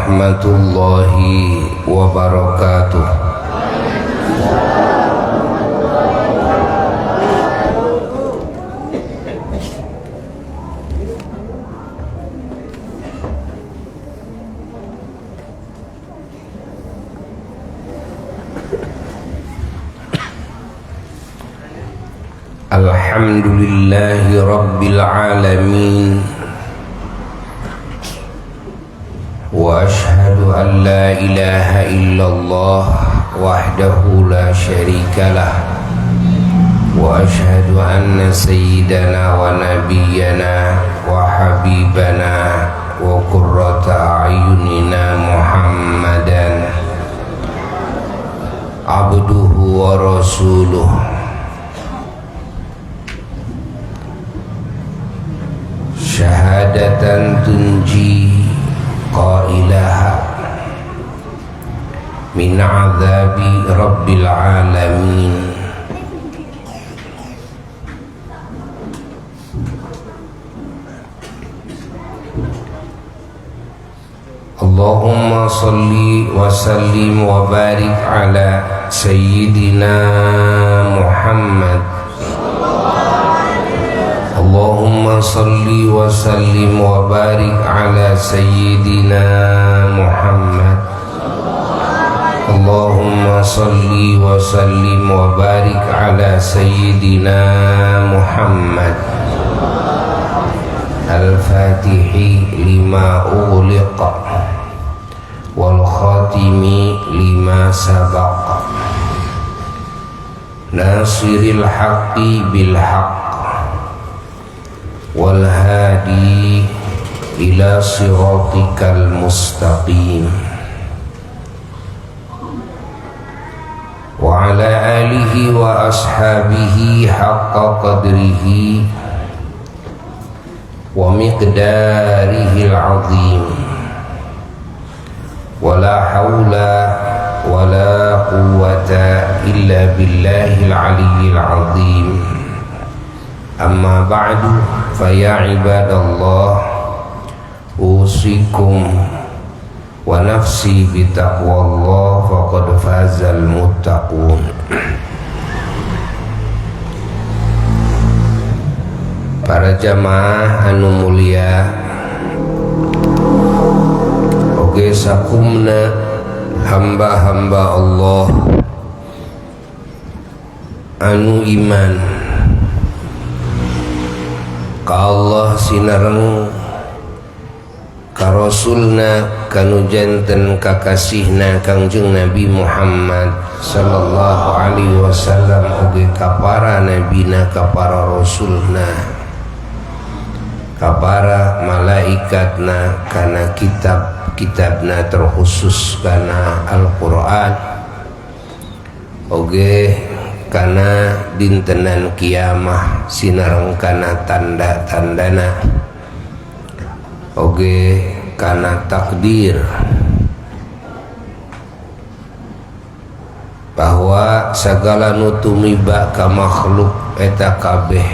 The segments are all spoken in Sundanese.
warahmatullahi wabarakatuh. Alhamdulillahi rabbil alamin. Wa ashhadu an la ilaha illallah wahdahu la syarika lah. Wa ashhadu anna sayyidana wa nabiyyana wa habibana wa qurrata a'yunina Muhammadan abduhu wa rasuluh. Syahadatan tunji qailaha min azabi rabbil alamin. Allahumma salli wa sallim wa barik ala sayyidina Muhammad. Allahumma salli wa sallim wa barik ala sayyidina Muhammad. Allahumma salli wa sallim wa barik ala sayyidina Muhammad. Al-Fatihi lima ughliqa wal khatimi lima sabaqa nasiril haqqi bil haqq wal hadi ila siratikal mustaqim wa ala alihi wa ashabihi haqqa qadrihi wa miqdarihil azim. Wa la hawla wa la quwwata illa billahil aliyyil azim. Amma ba'du, fa ya ibadallah, usikum wa nafsi bitaqwallah faqad fazal muttaqun. Para jamaah anu mulia, oge sakumna hamba-hamba Allah anu iman ka Allah sinareng ka Rasulna kanu janten kakasihna Kangjeng Nabi Muhammad sallallahu alaihi wasallam oge ka para nabina, ka para rasulna, ka para malaikatna, kana kitab-kitabna terkhusus kana Al-Qur'an oge kana dintenan kiamah sinareng kana tanda-tandana oge kana takdir bahwa segala nu tumiba ka makhluk eta kabeh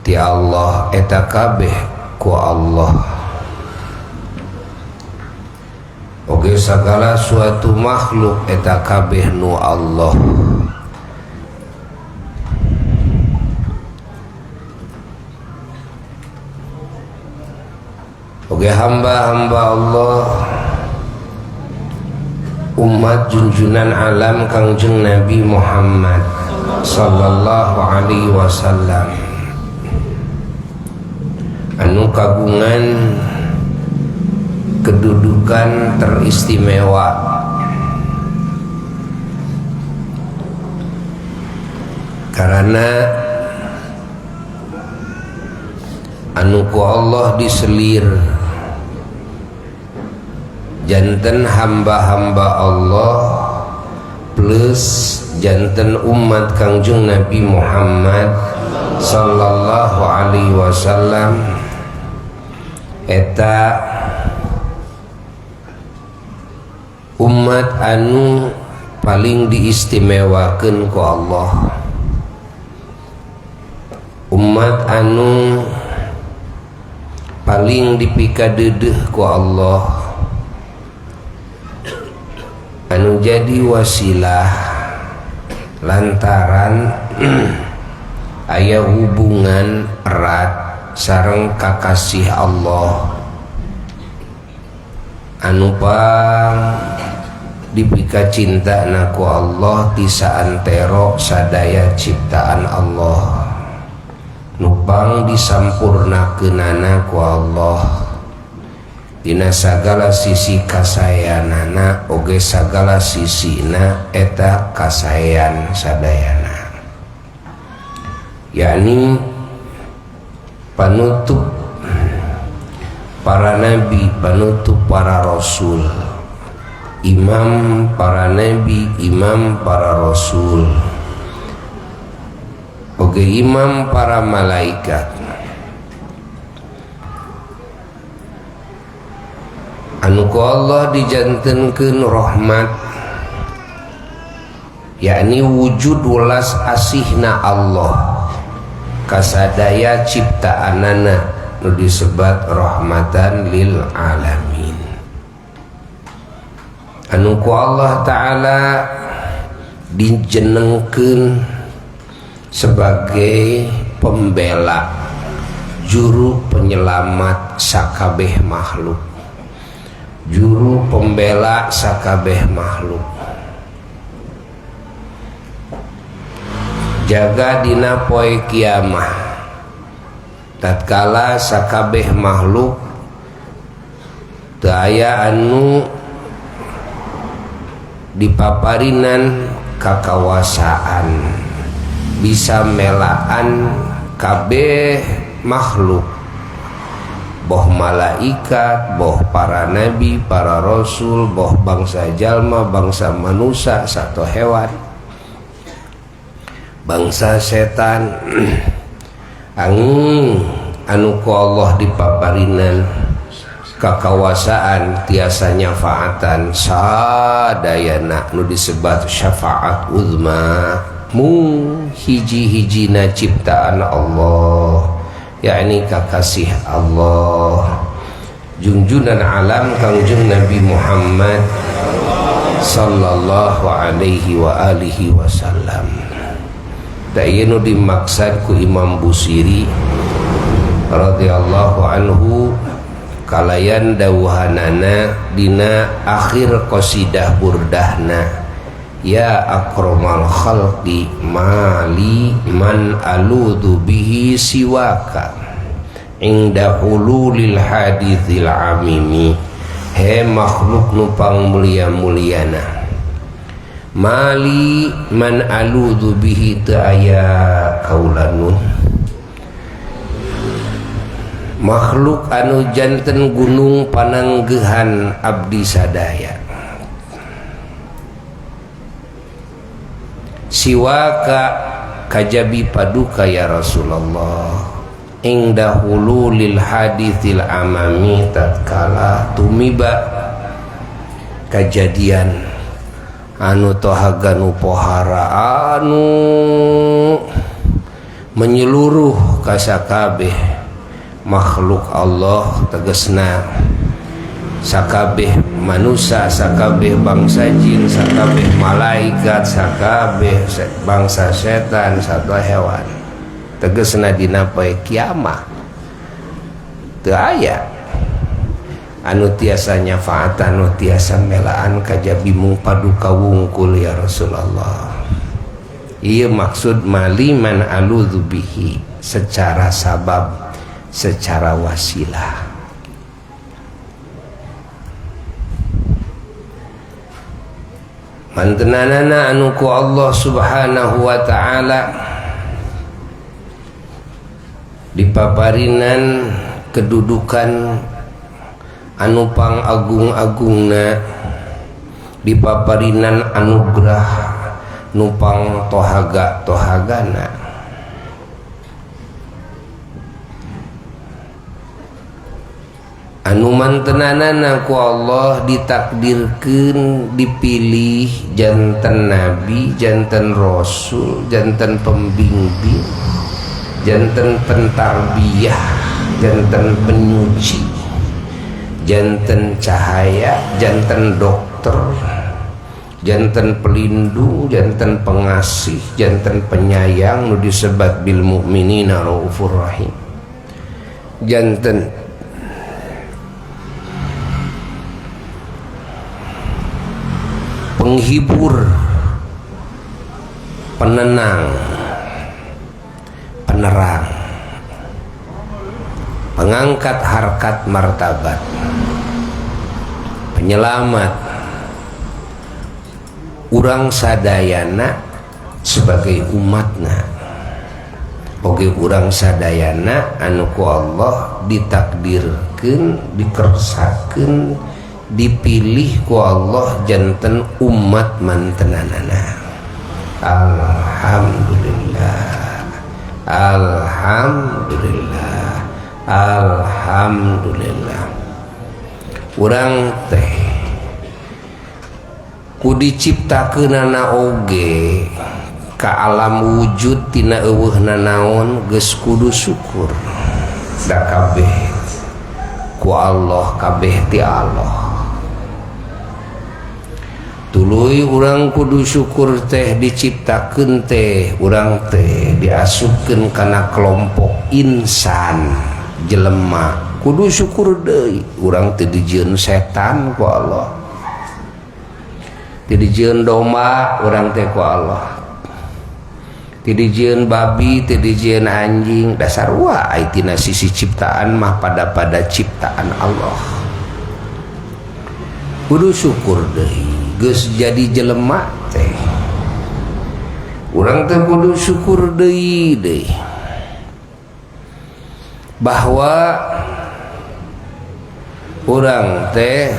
ti Allah, eta kabeh ku Allah. Oge segala suatu makhluk eta kabeh nu Allah. Oke, hamba-hamba Allah, umat junjunan alam Kangjeng Nabi Muhammad sallallahu alaihi wasallam anu kagungan kedudukan teristimewa karena anu ku Allah diselir janten hamba-hamba Allah plus janten umat Kangjeng Nabi Muhammad sallallahu alaihi wasallam eta umat anu paling diistimewakeun ku Allah, umat anu paling dipikadeudeeh ku Allah, Anu jadi wasilah lantaran aya hubungan erat sareng kakasih Allah anu pang dipika cinta ku Allah ti saantero sadaya ciptaan Allah nupang disampurnakeunana ku Allah dina sagala sisi kasayanana oge sagala sisina eta kasayan sadayana, yakni panutup para nabi, panutup para rasul, imam para nabi, imam para rasul, oge imam para malaikat. Anu ku Allah dijantenkeun rahmat, yakni wujud welas asihna Allah kasadaya ciptaanana nu disebat rahmatan lil alamin. Anu ku Allah Ta'ala dijenengkeun sebagai pembela, juru penyelamat sakabeh makhluk, juru pembela sakabeh makhluk. Jaga dina poe kiamah tatkala sakabeh makhluk teu aya anu dipaparinan kakawasaan bisa melaan kabeh makhluk, boh malaikat, boh para nabi, para rasul, boh bangsa jalma, bangsa manusia, satu hewan, bangsa setan. Anu ku Allah dipaparinan kakawasaan tiasa nyafaatan sadayana nu disebat syafaat uzma mung hiji-hijina ciptaan Allah, yakni kakasih Allah junjunan alam Kangjeng Nabi Muhammad sallallahu alaihi wa alihi wasallam. Da ieu nu dimaksad ku Imam Busiri radhiyallahu anhu kalayan dawuhanana dina akhir qasidah burdahna, ya akramal khalqi mali man aludhu bihi siwaka inda hululil hadithil amimi. He makhluk nu pangmulia-muliana, mali man aludhu bihi teu aya kaulanun makhluk anu janten gunung pananggehan abdi sadaya siwaka kajabi paduka ya Rasulullah ing dahulu lil hadithil amami tatkala tumiba kajadian anu tohaga nu pohara anu menyeluruh kasakabeh makhluk Allah, tegesna sakabeh manusia, sakabeh bangsa jin, sakabeh malaikat, sakabeh bangsa setan, satu hewan, tegesna dina poe kiamah teu aya anu tiasa nyafaatan, anu tiasa melaan kajabi mung paduka wungkul ya Rasulullah. Ieu maksud maliman aludzu bihi secara sabab, secara wasilah. Mantenanana anu ku Allah Subhanahu wa ta'ala dipaparinan kedudukan anu pang agung-agungna, dipaparinan anugerah nupang tohaga-tohagana. Anu mantenanana ku Allah ditakdirkeun dipilih janten nabi, janten rasul, janten pembimbing, janten pentarbiyah, janten penyuci, janten cahaya, janten dokter, Janten pelindung, janten pengasih, janten penyayang nu disebat bil mukminina raufur rahim. Janten penghibur, penenang, penerang, pengangkat harkat martabat, penyelamat urang sadayana sebagai umatna. Oge urang sadayana anu ku Allah ditakdirkeun, dikersakeun, dipilih ku Allah janten umat mantenanana. Alhamdulillah, alhamdulillah, alhamdulillah. Urang teh ku diciptakeunana oge ka alam wujud tina eueuhna naon geus kudu syukur. Da kabeh ku Allah, kabeh ti Allah. Tuluy urang kudu syukur teh diciptakeun teh urang teh diasupkeun kana kelompok insan jelema. Kudu syukur deui urang teh dijieun setan ku Allah, teu dijieun domba urang teh ku Allah, teu dijieun babi, teu dijieun anjing. Dasar wae tina sisi ciptaan mah pada-pada ciptaan Allah. Kudu syukur deui geus jadi jelema teh urang teh kudu syukur deui deui bahwa urang teh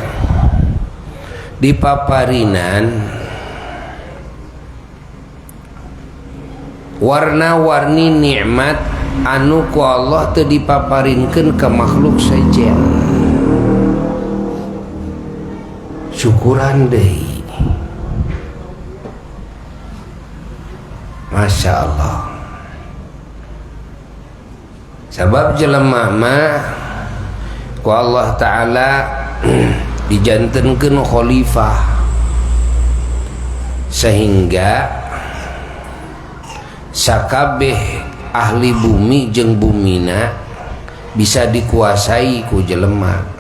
dipaparinan warna-warni nikmat anu ku Allah teu dipaparinkeun ka makhluk sejen. Syukuran deui. Masya Allah. Sabab jelema mah ku Allah Ta'ala dijantenkeun khalifah, sehingga sakabeh ahli bumi jeung bumina bisa dikuasai ku jelema.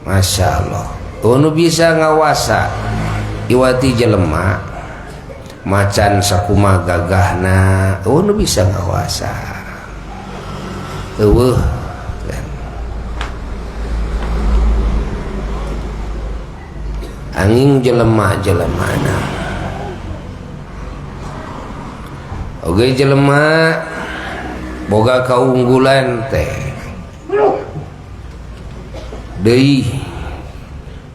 Masya Allah. Nu bisa ngawasa iwati jelema macan sakuma gagahna, nu bisa ngawasa. Eueuh. Angin jelema-jelemana. Oge jelema boga kaunggulan teh deui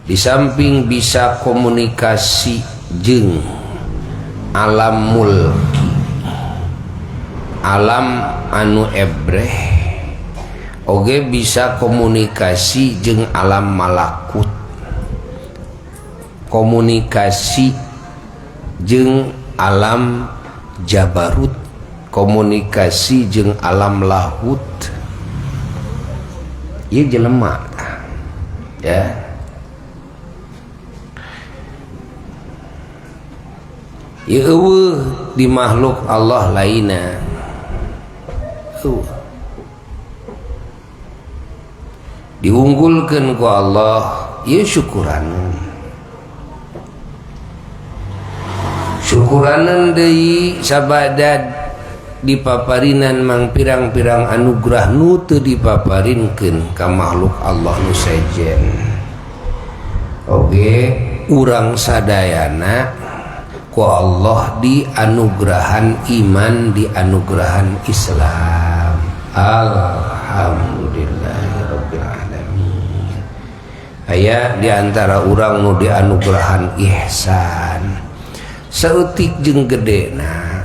di samping bisa komunikasi jeung alam mulki, alam anu ebreh, oge bisa komunikasi jeung alam malakut, komunikasi jeung alam jabarut, komunikasi jeung alam lahut. Ieu jelema ya. Ieu eueuh di makhluk Allah lainna. Eueuh. Diunggulkeun ku Allah, ieu syukuran. Syukuranan deui sabada dipaparinan mang pirang-pirang anugerah nu teu dipaparinkeun ka makhluk Allah nu sejen. Oge urang sadayana ku Allah dianugerahan iman, dianugerahan Islam. Alhamdulillahirabbil alamin. Aya di antara urang nu dianugerahan ihsan. Saeutik jeung gedena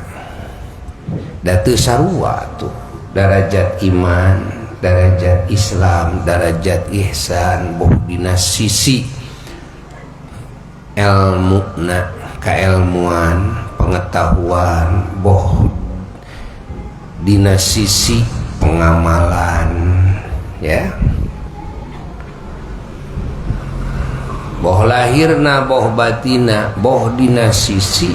da teu sarua tuh darajat iman, darajat Islam, darajat ihsan, boh dina sisi elmuna, keilmuan, pengetahuan, boh dina sisi pengamalan ya. Boh lahirna boh batina boh dina sisi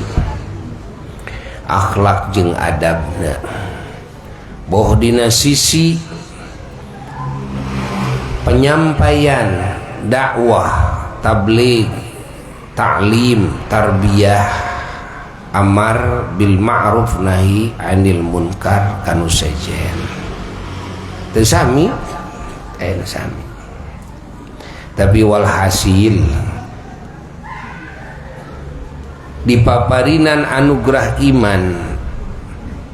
akhlak jeung adabna boh dina sisi penyampaian dakwah tabligh ta'lim tarbiyah amar bil ma'ruf nahi anil munkar kanu sejen teu sami sami tapi walhasil dipaparinan anugerah iman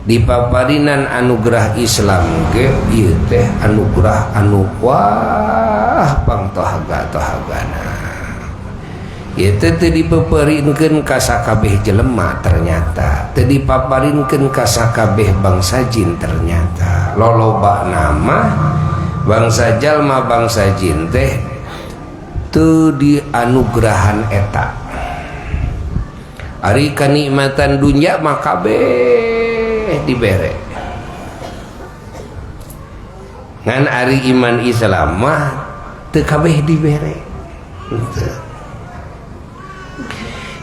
dipaparinan anugerah Islam ge ieu teh anugerah anu wah pangtohaga-tohagana ieu teh teu dipepeurikeun ka sakabeh jelema ternyata teu dipaparinkeun ka sakabeh bangsa jin ternyata loloba nama bangsa jalma bangsa jin teh teu dianugerahan eta. Ari kanikmatan dunya mah kabeh dibere. Ngan ari iman Islam mah teu kabeh dibere.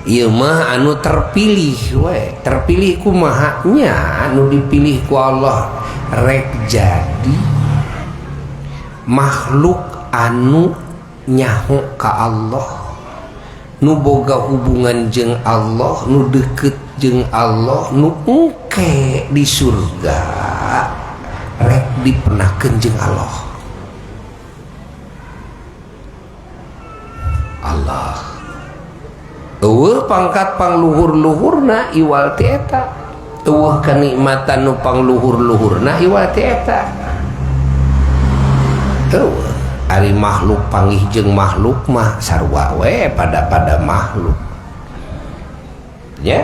Ieu mah anu terpilih we, terpilih kumaha nya anu dipilih ku Allah rek jadi makhluk anu nyaho ka Allah nu boga hubungan jeung Allah nu deket jeung Allah nu engke di surga rek dipenakeun jeung Allah. Allah eueuh pangkat pangluhur-luhurna iwal ti eta eueuh kanikmatan nu pangluhur-luhurna iwal ti eta eueuh. Ari makhluk panggih jeung makhluk mah sarua we pada makhluk ya.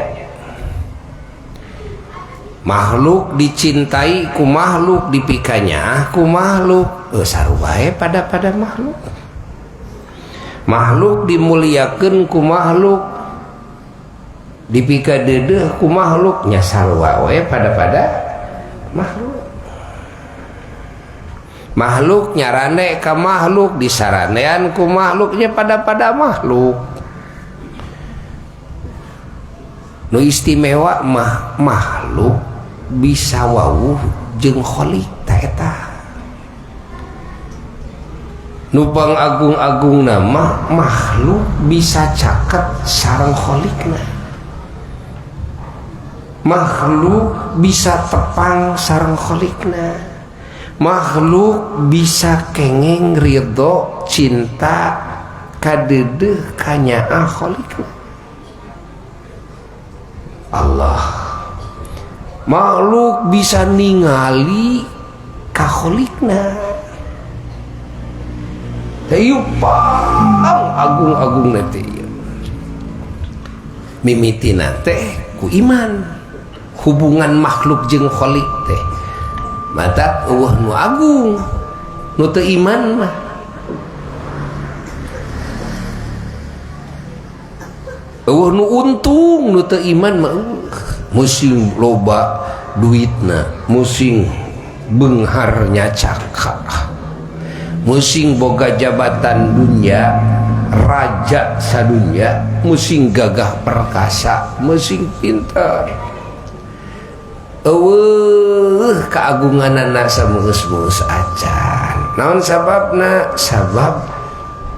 Makhluk dicintai ku makhluk dipikanya ku makhluk sarua we pada makhluk. Makhluk dimuliakeun ku makhluk dipika deudeuh ku makhluk nya sarua we pada makhluk. Makhluk nyarane ka makhluk disaranean ku makhluknya pada makhluk. Nu istimewa mah makhluk bisa wawuh jeung khalik ta eta. Nu pangagung-agungna mah makhluk bisa caket sareng khalikna. Makhluk bisa tepang sareng khalikna. Makhluk bisa kengeng ridho cinta kadeudeuh kanyaah khalikna Allah. Makhluk bisa ningali ka khalikna. Teu pang agung-agungna teh mimitina teh ku iman hubungan makhluk jeung khalik teh mata eueuh nu agung nu teu iman mah eueuh nu untung nu teu iman mah musing loba duitna musing beunghar nyacaka musing boga jabatan dunya raja sadunya musing gagah perkasa musing pintar eueuh keagunganana sameus-meus acan. Naon sababna? Sabab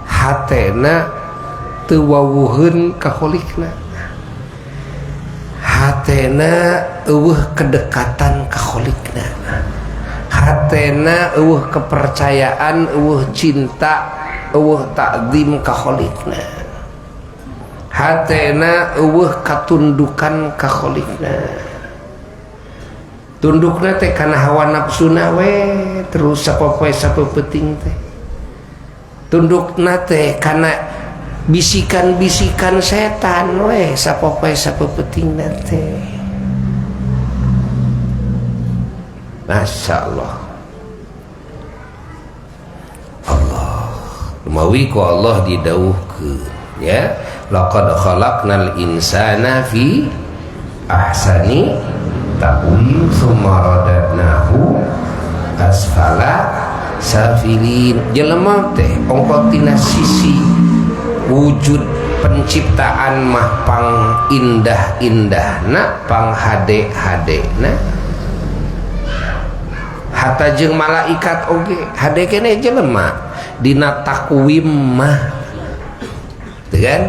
hatena teu wawuheun ka kholikna. Hatena eueuh kedekatan ka kholikna. Hatena eueuh kepercayaan, eueuh cinta, eueuh takzim ka kholikna. Hatena eueuh katundukan ka kholikna. Tundukna teh kana hawa nafsuna we terus sapopoe sapeupeting teh. Tundukna teh kana bisikan-bisikan setan we sapopoe sapeupetingna teh. Masya Allah. Allah mawi ku Allah didawuhkeun ya, laqad khalaqnal insana fi ahsani taqwim tsumma radadnahu asfala safilin. Jelema teh ongko tina sisi Wujud penciptaan mah pang indah-indahna, pang hade-hadena. Hatta jeung malaikat oge hade keneh jelema dina takwim mah, teu kan?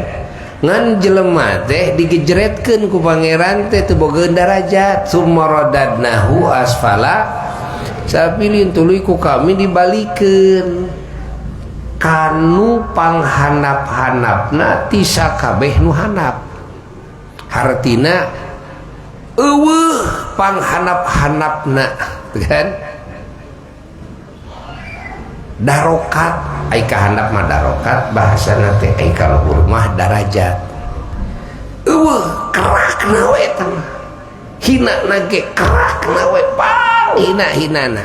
Ngan jelema teh digejeretkeun ku pangeran teh teu boga darajat, summa radadnahu asfala safilin, tuluy ku kami dibalikeun kanu panghanap-hanapna ti sakabeh nu hanap. Hartina eueuh panghanap-hanapna, kan? Darokat ai kahandap mah darokat bahasana teh, ai kaluhur mah darajat. Eueuh kerakna we eta mah, hina ge kerakna we, pang hina-hinana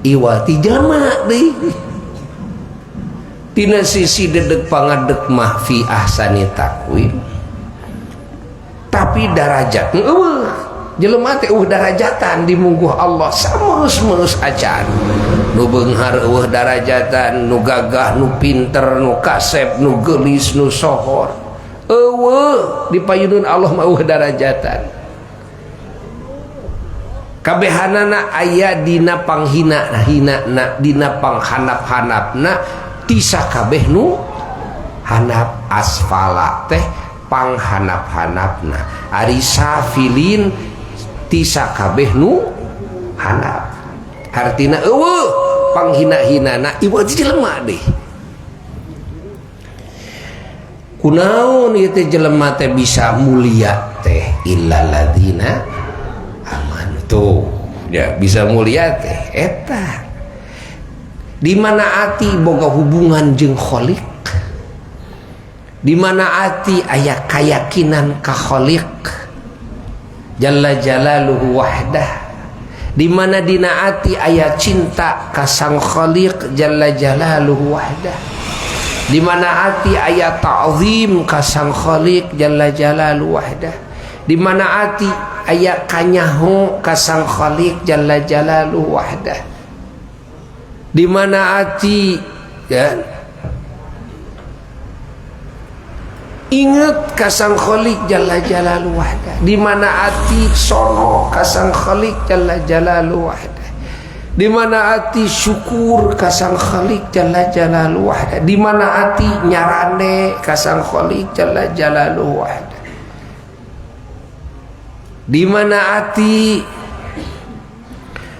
iwati jelema deui. Tina sisi dedeg pangadeg mah fi ahsani taqwim, tapi darajat eueuh jelema teh eueuh darajatan di mungguh Allah sameus-meus acan. Nu beunghar eueuh darajatan, nu gagah, nu pinter, nu kasep, nu geulis, nu sohor eueuh di payunun Allah mah eueuh darajatan. Kabehanana aya dina panghina-hinana, dina panghanap-hanapna ti sakabeh nu hanap. Asfala teh panghanap-hanapna, ari safilin ti sakabeh nu hanap, hartina eueuh panghina-hinana ieu jelema deh. Kunaon ieu teh jelema teh bisa mulia teh? Illal ladzina amanu tuh ya, bisa mulia teh eta di mana ati boga hubungan jeung Khaliq, di mana ati aya kayakinan ka Khaliq jalla jalaluhu wahdah, di mana dina ati aya cinta ka sang Khaliq jalla jalaluhu wahdah, di mana ati aya ta'zim ka sang Khaliq jalla jalaluhu wahdah, di mana ati aya kanyaho ka sang Khaliq jalla jalaluhu wahdah, di mana ati ya ingat ka sang Khaliq jalla jalaluhu wahdah, di mana ati sono ka sang Khaliq jalla jalaluhu wahdah, di mana ati syukur ka sang Khaliq jalla jalaluhu wahdah, di mana ati nyarande ka sang Khaliq jalla jalaluhu wahdah, di mana ati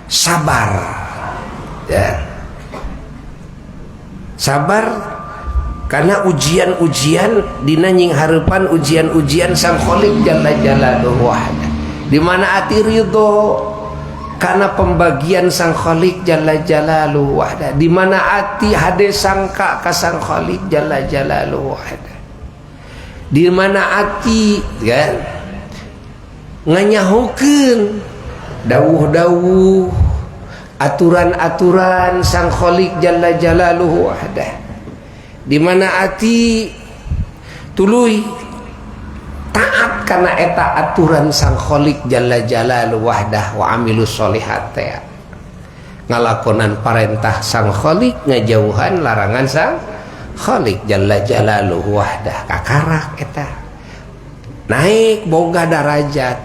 sabar ya. Sabar karena ujian-ujian dina nying hareupan ujian-ujian sang Khaliq jalla jalaluhu wahdah, di mana ati ridho karena pembagian sang Khaliq jalla jalaluhu wahdah, di mana ati hade sangka ka sang Khaliq jalla jalaluhu wahdah, di mana ati kan nganyahokeun dawuh-dawuh aturan-aturan sang Khaliq jalla jalaluhu wahdah, di mana ati tuluy taat karena eta aturan sang Khaliq jalla jalaluhu wahdah, wa amilus sholihat teh ngalakonan parentah sang Khaliq, ngajauhan larangan sang Khaliq jalla jalaluhu wahdah. Kakarak eta naik boga darajat,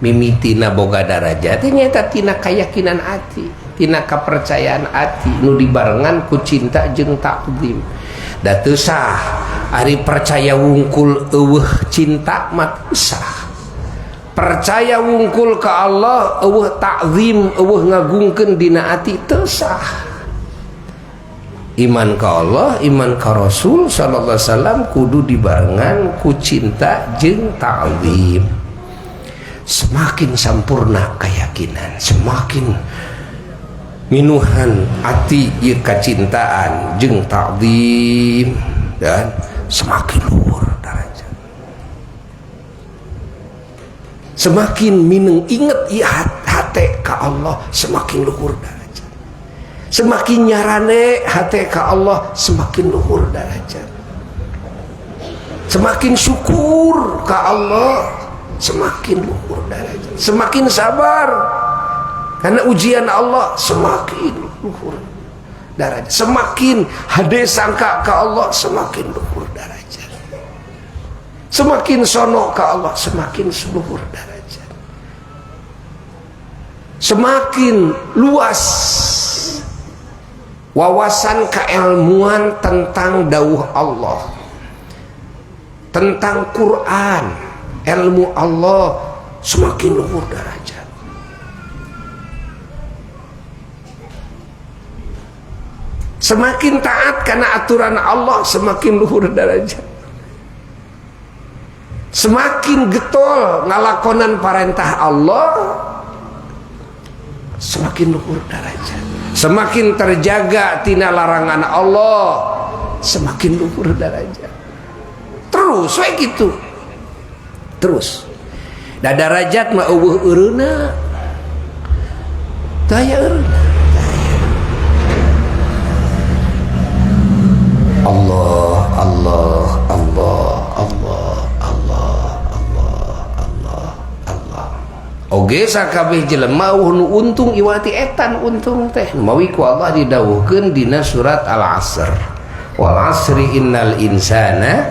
mimitina boga darajat nyata tina keyakinan ati, tina kepercayaan ati nu dibarengan ku cinta jeung takdim. Da teu sah ari percaya wungkul eueuh cinta mah teu sah. Percaya wungkul ka Allah eueuh takzim, eueuh ngagungkeun dina ati teu sah. Iman ka Allah, iman ka Rasul sallallahu alaihi wasallam kudu dibarengan ku cinta jeung takzim. Semakin sempurna keyakinan, semakin minuhan ati ieu kacintaan jeung takzim, dan semakin luhur darajat. Semakin mineng inget ieu hate ka Allah, semakin luhur darajat. Semakin nyarane hate ka Allah, semakin luhur darajat. Semakin syukur ka Allah, semakin luhur darajat. Semakin sabar karena ujian Allah, semakin luhur. Darajat. Semakin hade sangka ka Allah, semakin luhur darajat. Semakin sono ka Allah, semakin luhur darajat. Semakin luas wawasan keilmuan tentang dawuh Allah, tentang Quran, ilmu Allah, semakin luhur darajat. Semakin taat karena aturan Allah, semakin luhur darajat. Semakin getol ngalakonan parentah Allah, semakin luhur darajat. Semakin terjaga tina larangan Allah, semakin luhur darajat. Terus we gitu. Terus. Da darajat mah eueuh eureuna. Teu aya eureuna. Allah, Allah, Allah, Allah, Allah, Allah, Allah, Allah. Oge sakabeh jelema eueuh nu untung iwati etan untung teh. Mawi ku Allah didawuhkeun dina surat Al-Asr. Wal asri innal insana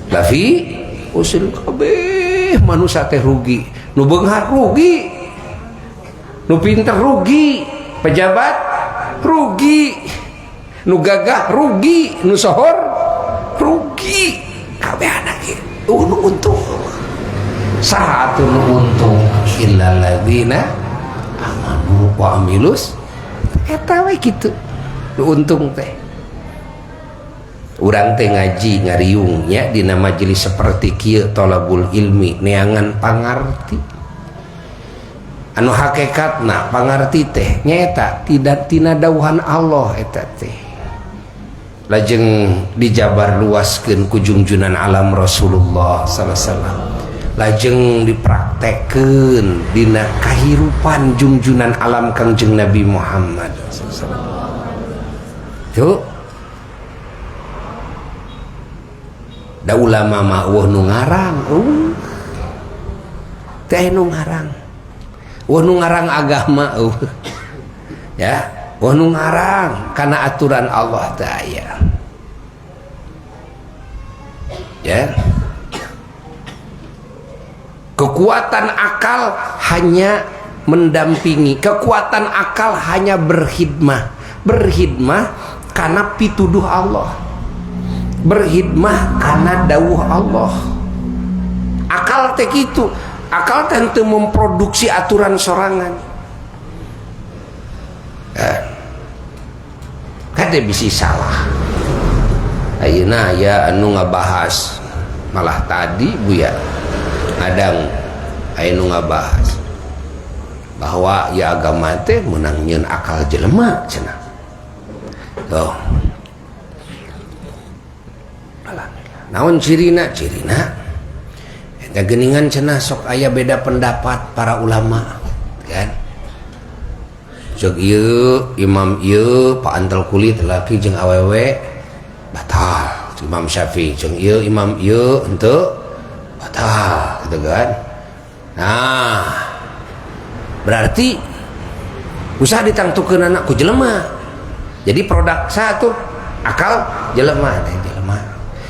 lafi usil. Kabeh manusia teh rugi. Nu beunghar rugi. Nu pinter rugi, pejabat rugi, nu gagah rugi, nu sohor rugi. Kabeh ge nu untung. Saha atuh nu untung? Illal ladzina amanu wa amilus. Eta we kitu nu untung teh. Urang teh ngaji ngariung nya dina majelis seperti kieu, tolabul ilmi, neangan pangarti. Anu hakikatna pangarti teh nyaeta tidak tina dawuhan Allah eta teh. Lajeng dijabar luaskeun ku jungjunan alam Rasulullah sallallahu alaihi wasallam. Lajeng dipraktekeun dina kahirupan jungjunan alam Kangjeng Nabi Muhammad sallallahu alaihi wasallam. Tuh. Da ulama mah eueuh nu ngarang, teh nu ngarang. Eueuh nu ngarang agama eueuh. Ya, eueuh nu ngarang kana aturan Allah teh aya. Ya. Kekuatan akal hanya mendampingi, kekuatan akal hanya berkhidmah. Berkhidmah karena pituduh Allah. Berkhidmah karena dawuh Allah. Akal teh kitu. Akal teh henteu memproduksi aturan sorangan. Kade bisi salah. Ayeuna aya anu ngabahas malah tadi Bu ya. Ngadang aya nu ngabahas bahwa ya agama teh meunang nyieun akal jelema cenah. Tuh. Alhamdulillah. Naon cirina? Cirina eta geuningan cenah sok aya beda pendapat para ulama, kan? Cek ieu imam ieu paantel kulit laki jeung awewe batal. Imam Syafi'i jeung ieu imam ieu henteu batal, gitu kan? Nah, berarti usah ditangtukeun anak ku jelema. Jadi produk satu akal jelema teh jelema.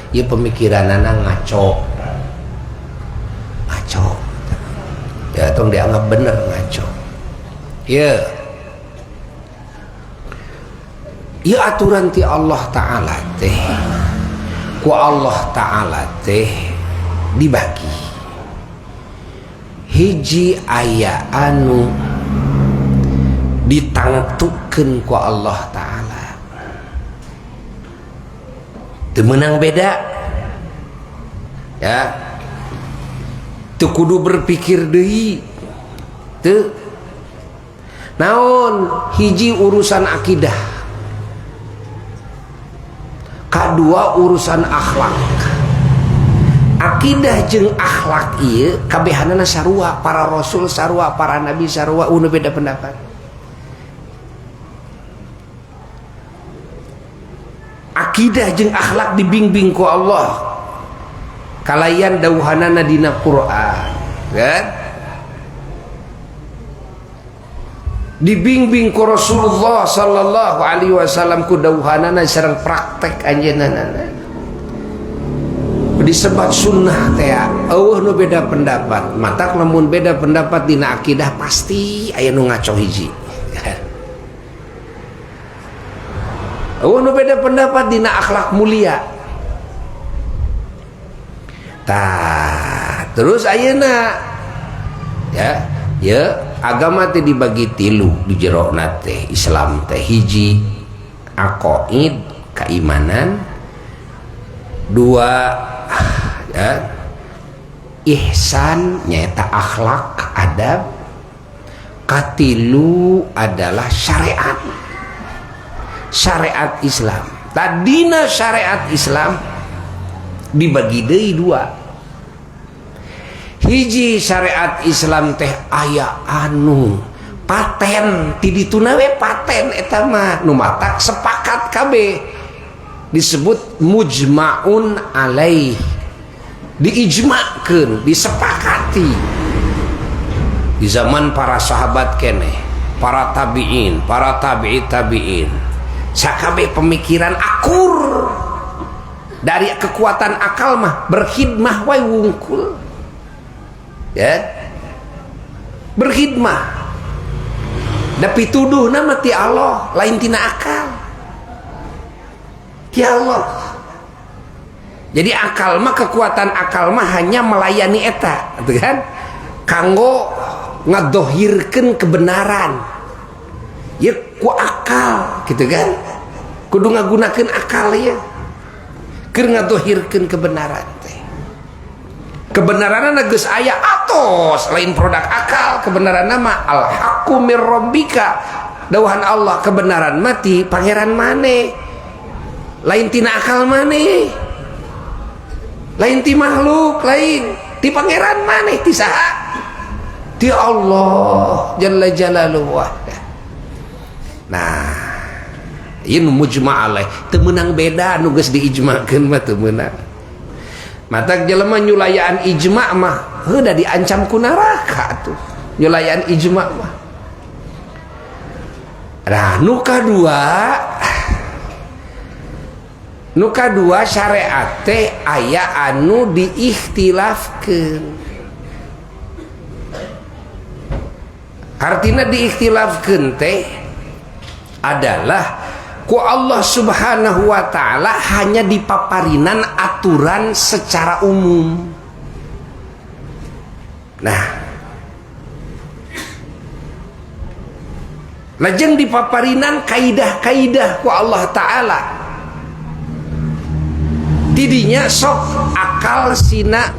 Ieu pemikiranana ngaco. Ngaco. Ya tong dianggap bener ngaco. Ieu. Ieu aturan ti Allah Ta'ala teh. Ku Allah Ta'ala teh dibagi. Hiji aya anu ditangtukeun ku Allah Ta'ala. Teu meunang beda. Ya. Teu kudu berpikir deui. Teu. Naon hiji urusan akidah. Kadua urusan akhlak. Akidah jeung akhlak ieu kabehanana sarua, para rasul sarua, para nabi sarua, nu beda pendapat. Akidah jeung akhlak dibimbing ku Allah. Kalayan dawuhanana dina Quran, kan? Dibimbing ku Rasulullah sallallahu alaihi wasallam ku dawuhanana sareng praktek anjeunna. Disebat sunnah teh eueuh nu beda pendapat. Matak lamun beda pendapat dina akidah pasti aya nu ngaco hiji. Eueuh nu beda pendapat dina akhlak mulia. Tah, terus ayeuna ya, ya agama teh dibagi tilu di jerona teh Islam teh hiji aqaid keimanan, dua ya ihsan nyaeta akhlak adab, katilu adalah syariat. Syariat Islam. Tadina syariat Islam dibagi deui dua. Hiji syariat Islam teh aya anu paten ti dituna we paten eta mah nu matak sepakat kabeh disebut mujmaun alaih, diijmakeun, disepakati di zaman para sahabat keneh, para tabiin, para tabi'i tabiin, sakabeh pemikiran akur dari kekuatan akal mah berkhidmah wae wungkul. Ya, berkhidmah da pituduhna mah ti Allah, lain tina akal, ti Allah. Jadi akal mah, kekuatan akal mah hanya melayani eta, gitu kan? Kanggo ngadohirkeun kebenaran ya ku akal, gitu kan? Kudu ngagunakeun akal ya keur ngadohirkeun kebenaran teh. Kebenaranna geus aya atos, lain produk akal. Kebenaranna mah al haqqu mir rabbika, dawuhan Allah, kebenaran mah ti pangeran maneh, lain tina akal maneh, lain ti makhluk, lain ti pangeran maneh, ti saha? Ti Allah jalla jalaluhu. Nah, ieu nu mujma' alaih teu meunang beda, nu geus diijmakeun mah teu meunang. Matak jelema nyulayaan ijma' mah heuh da diancam ku neraka tuh. Nyulayaan ijma' mah. Nah, nu kadua syariat teh aya anu diikhtilafkeun. Artina diikhtilafkeun teh adalah ku Allah Subhanahu wa taala hanya dipaparinan aturan secara umum. Nah, lajeng dipaparinan kaidah-kaidah ku Allah taala. Tidinya sok akal sina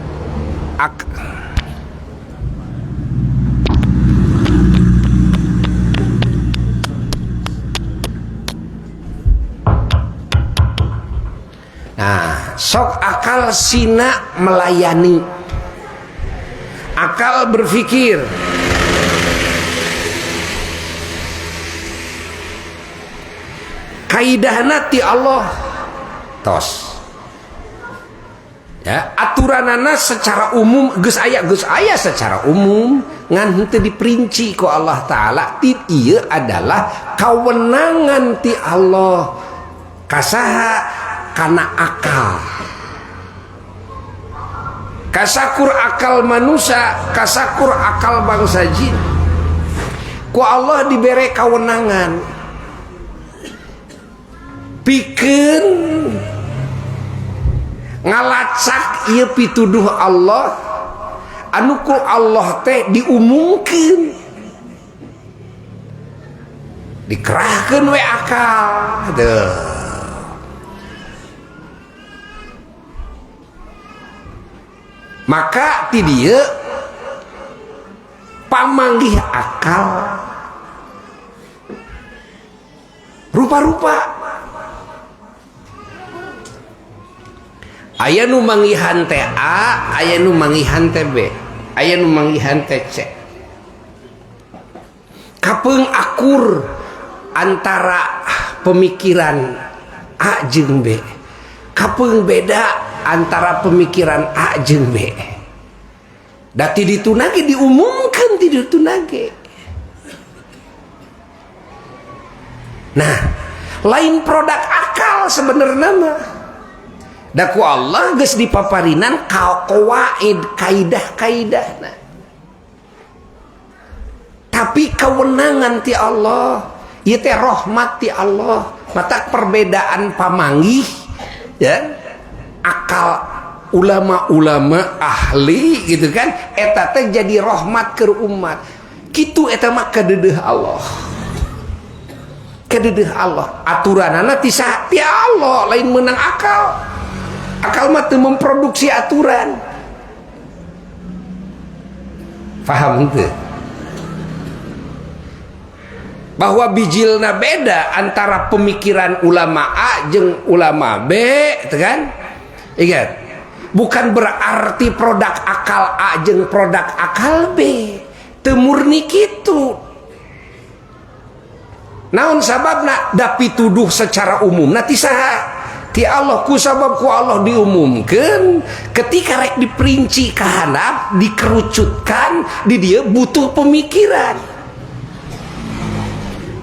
Nah, sok akal sina melayani, akal berpikir, kaidahna ti Allah tos. Ya, aturanana secara umum geus aya secara umum ngan henteu diperinci ku Allah taala. Ti ieu adalah kawenangan ti Allah kasaha kana akal, kasakur akal manusia, kasakur akal bangsa jin. Ku Allah dibere kawenangan pikeun ngalacak ieu pituduh Allah anu ku Allah teh diumumkeun, dikerahkeun we akal. Deuh. Maka ti dieu pamanggih akal rupa-rupa. Aya nu manggihan teh A, aya nu manggihan teh B, aya nu manggihan teh C. Kapeung akur antara pemikiran A jeung B, kapeung beda antara pemikiran A jeung B. Da ti ditu nage diumumkeun ti ditu nage. Nah, lain produk akal sebenarnya mah. Da ku Allah geus dipaparinan qawaid kaidah-kaidahna. Tapi kewenangan ti Allah, ieu teh rahmat ti Allah. Mata perbedaan pamanggih ya akal ulama-ulama ahli gitu kan, eta teh jadi rahmat keur umat. Kitu eta mah kadeudeuh Allah. Kadeudeuh Allah, aturanana ti saha? Ti Allah, lain meunang akal. Akal mah teu memproduksi aturan. Faham teu? Bahwa bijilna beda antara pemikiran ulama A jeung ulama B, gitu kan? Ingat, bukan berarti produk akal A jeung produk akal B. Teu murni kitu. Naon sababna? Da pituduh secara umumna ti saha? Ti Allah. Ku sabab ku Allah diumumkeun, ketika rek diperinci ka handap, dikerucutkan, di dia butuh pemikiran.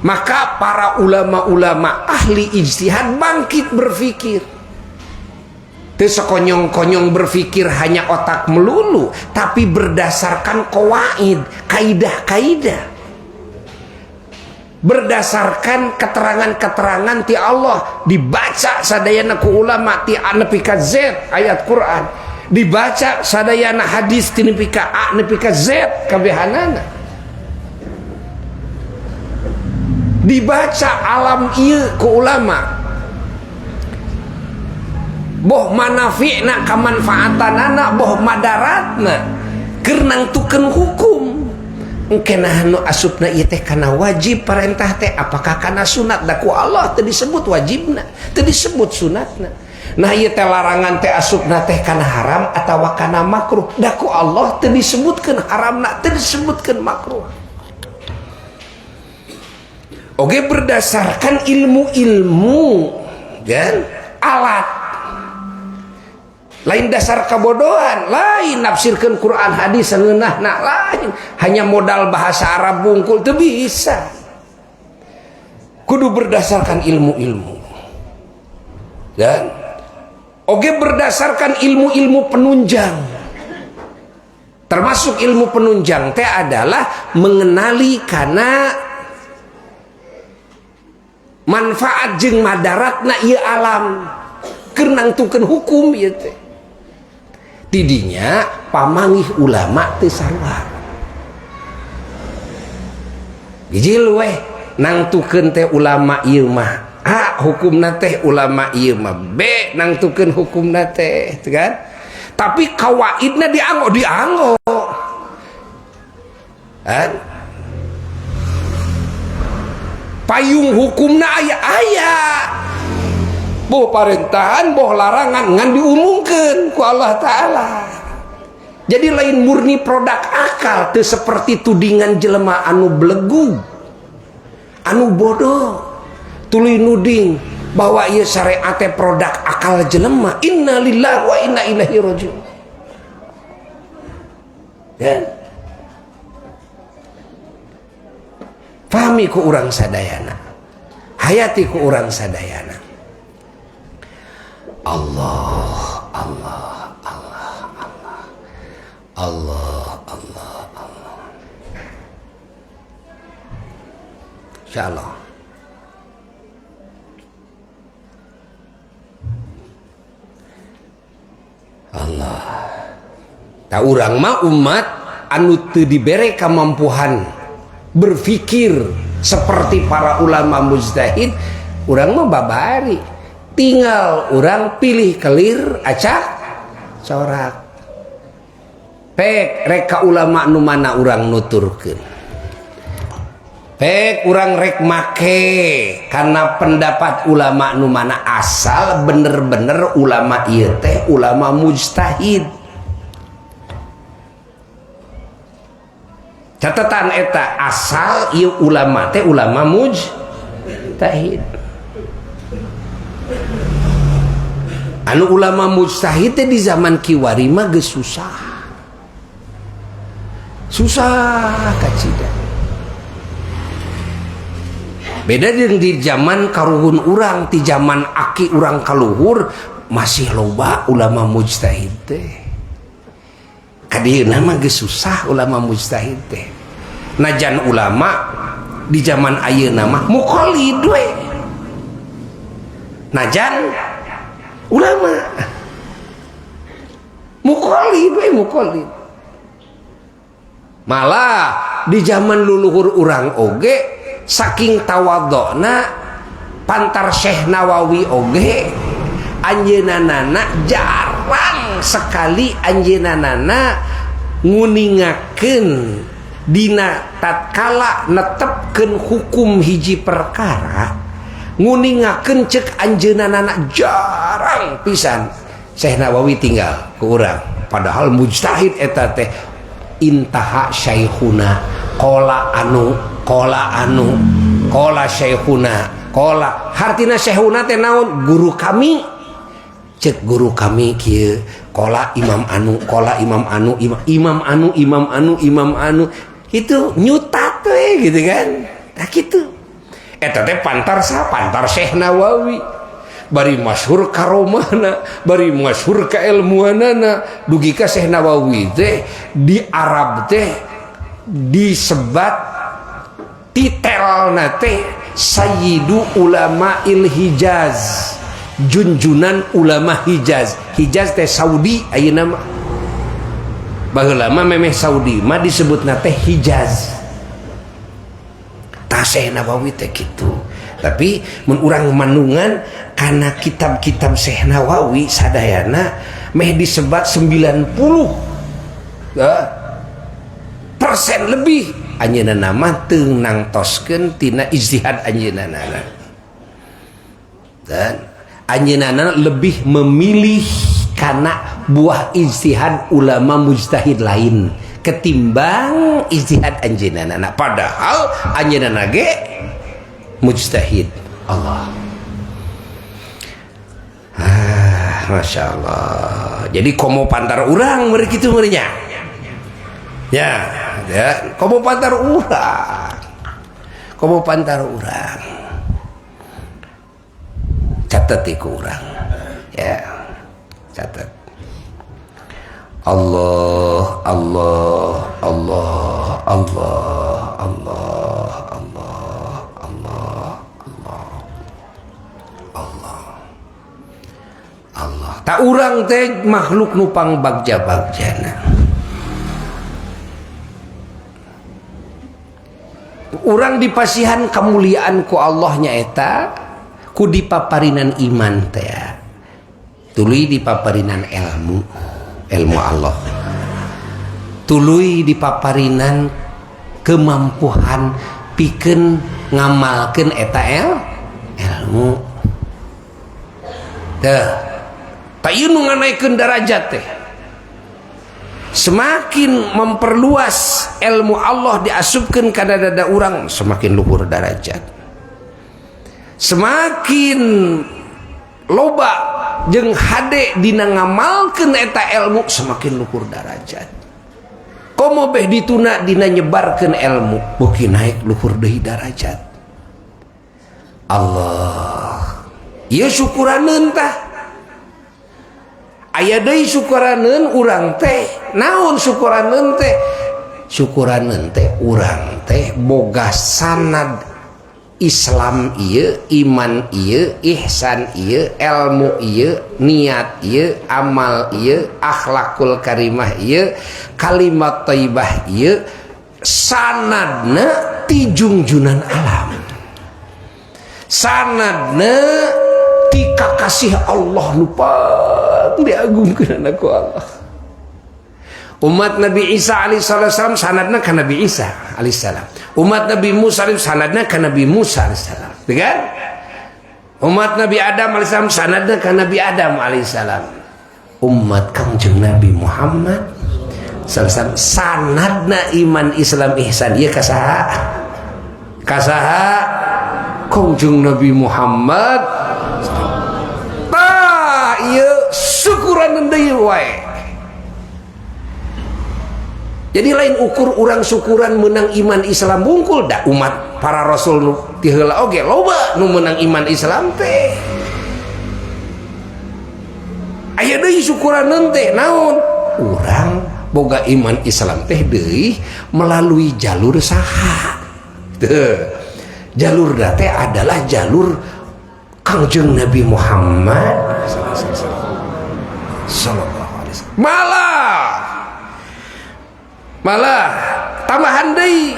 Maka para ulama-ulama ahli ijtihad bangkit berpikir. Teu sekonyong-konyong berpikir hanya otak melulu, tapi berdasarkan qawaid, kaidah-kaidah. Berdasarkan keterangan-keterangan ti Allah, dibaca sadayana ku ulama ti A nepi ka Z ayat Quran, dibaca sadayana hadis ti nepi ka A nepi ka Z kabehanana. Dibaca alam ieu ku ulama. Boh manafi'na kamanfaatanana, boh madaratna keur nangtukeun hukum. Engke nah nu asupna ieu teh kana wajib parentah teh apakah kana sunat? Da ku Allah teu disebut wajibna, teu disebut sunatna. Nah ieu teh larangan teh asupna teh kana haram atawa kana makruh. Da ku Allah teu disebutkeun haramna, teu disebutkeun makruh. Oke, berdasarkan ilmu-ilmu kan alat, lain dasar kabodohan, lain nafsirkan Quran hadis sangeunahna, lain hanya modal bahasa Arab bungkul teu bisa. Kudu berdasarkan ilmu-ilmu. Dan oke berdasarkan ilmu-ilmu penunjang. Termasuk ilmu penunjang teh adalah mengenali kana manfaat jeung madaratna ieu alam keur nangtukeun hukum ieu teh. Tidinya pamanggih ulama teu sarua. Bijil weh nangtukeun teh ulama ieu mah A hukumna teh, ulama ieu mah B nangtukeun hukumna teh, teu kan? Tapi kawaidna dianggo, dianggo. Kan? Payung hukumna aya-aya. Boh parentahan, boh larangan ngan diumumkeun ku Allah Ta'ala. Jadi lain murni produk akal teu seperti tudingan jelema anu belegu, anu bodoh, tuluy nuding bahwa ieu syariat teh produk akal jelema. Innalillahi wa inna ilaihi rajiun. Ya. Fahami ku urang sadayana, hayati ku urang sadayana. Allah, Allah, Allah, Allah, Allah, Allah, Allah. Insyaallah. Allah. Tak urang mah umat anu teu dibere kamampuhan berpikir seperti para ulama mujtahid, urang mah babari. Tinggal urang pilih kelir acak corak. Pek reka ulama nu mana urang nuturkeun. Pek urang rek make karena pendapat ulama nu mana asal bener-bener ulama ieu teh ulama mujtahid. Catatan eta asal ieu ulama teh ulama mujtahid. Anu ulama mujtahid teh di zaman kiwari mah geus susah. Susah kacida. Beda jeung di zaman karuhun urang, di zaman aki urang kaluhur masih loba ulama mujtahid teh. Kadieuna mah geus susah ulama mujtahid teh. Najan ulama di zaman ayeuna mah muqallid we. Najan ulama muqallid we, muqallid. Malah di zaman luluhur urang oge saking tawadona pantar Syekh Nawawi oge anjeunana jarang sekali anjeunana nguningakeun dina tatkala netepkeun hukum hiji perkara, nguningakeun cek anjeunana jarang pisan. Syekh Nawawi tinggal ke urang, padahal mujtahid eta teh. Intaha syekhuna qala anu qala anu qala syekhuna qala, hartina syekhuna teh naon? Guru kami. Cek guru kami kieu, qala imam anu, qala imam anu, imam, imam anu, imam anu, imam anu, itu nyutat we gitu kan. Nah kitu eta teh pantar sa pantar Syekh Nawawi, bari masyhur karomahna, bari masyhur keilmuanana, dugi ka Syekh Nawawi teh di Arab teh disebat titelna teh Sayyidu Ulama il Hijaz, junjunan ulama Hijaz. Hijaz teh Saudi ayeuna mah. Baheula mah memeh Saudi mah disebutna teh Hijaz. Tah, Syekh Nawawi teh kitu. Tapi mun urang mandungan karena kitab-kitab Syekh Nawawi sadayana meh disebat 90 persen lebih anjeunna mah teu nangtoskeun tina ijtihad anjeunna, dan anjeunna lebih memilih karena buah ijtihad ulama mujtahid lain ketimbang ijtihad anjeunna. Nah, padahal anjeunna ge mujtahid. Allah, ah, Masya Allah. Jadi komo pantar urang mereka itu merinya ya, ya komo pantar urang, komo pantar urang. Catat iku urang ya, catat. Allah, Allah, Allah, Allah, Allah, Allah, Allah, Allah, Allah, Allah. Tak, urang teh makhluk nu pangbagja-bagjana. Urang dipasihan kemuliaan ku Allah nyaeta ku dipaparinan iman teh, tuluy dipaparinan ilmu, ilmu Allah, tuluy dipaparinan kemampuan pikeun ngamalkeun eta ilmu teh. Tah, ieu nu nganaikeun darajat teh. Semakin memperluas ilmu Allah diasupkeun kana dada urang, semakin luhur darajat. Semakin loba jeung hade dina ngamalkeun eta ilmu, semakin luhur darajat. Komo beh dituna dina nyebarkeun ilmu, beuki naik luhur deui darajat. Allah, ieu syukuraneun. Tah, aya deui syukuraneun urang teh. Naon syukuraneun teh? Syukuraneun teh urang teh boga sanad Islam ieu, iman ieu, ihsan ieu, ilmu ieu, niat ieu, amal ieu, akhlakul karimah ieu, kalimat thayyibah ieu, sanadna ti junjunan alam, sanadna ti kakasih Allah nu diagungkeun ku Allah. Umat Nabi Isa alaihissalam sanadna ka Nabi Isa alaihissalam. Umat Nabi Musa sanadna ka Nabi Musa alaihissalam. Kan? Umat Nabi Adam alaihissalam sanadna ka Nabi Adam alaihissalam. Umat Kangjeng Nabi Muhammad sallallahu sanadna iman, Islam, ihsan ieu ka saha? Ka saha? Kangjeng Nabi Muhammad. Tah, ieu syukuran deui wae. Jadi lain ukur urang syukuran menang iman Islam bungkul, dah umat Para rasul nu ti heula oge loba nu meunang iman Islam teh. Aya deui syukuraneun teh naon? Urang boga iman Islam teh deui melalui jalur saha? Teu. Jalur teh adalah jalur Kangjeng Nabi Muhammad sallallahu alaihi wasallam. Malah tambahan deui,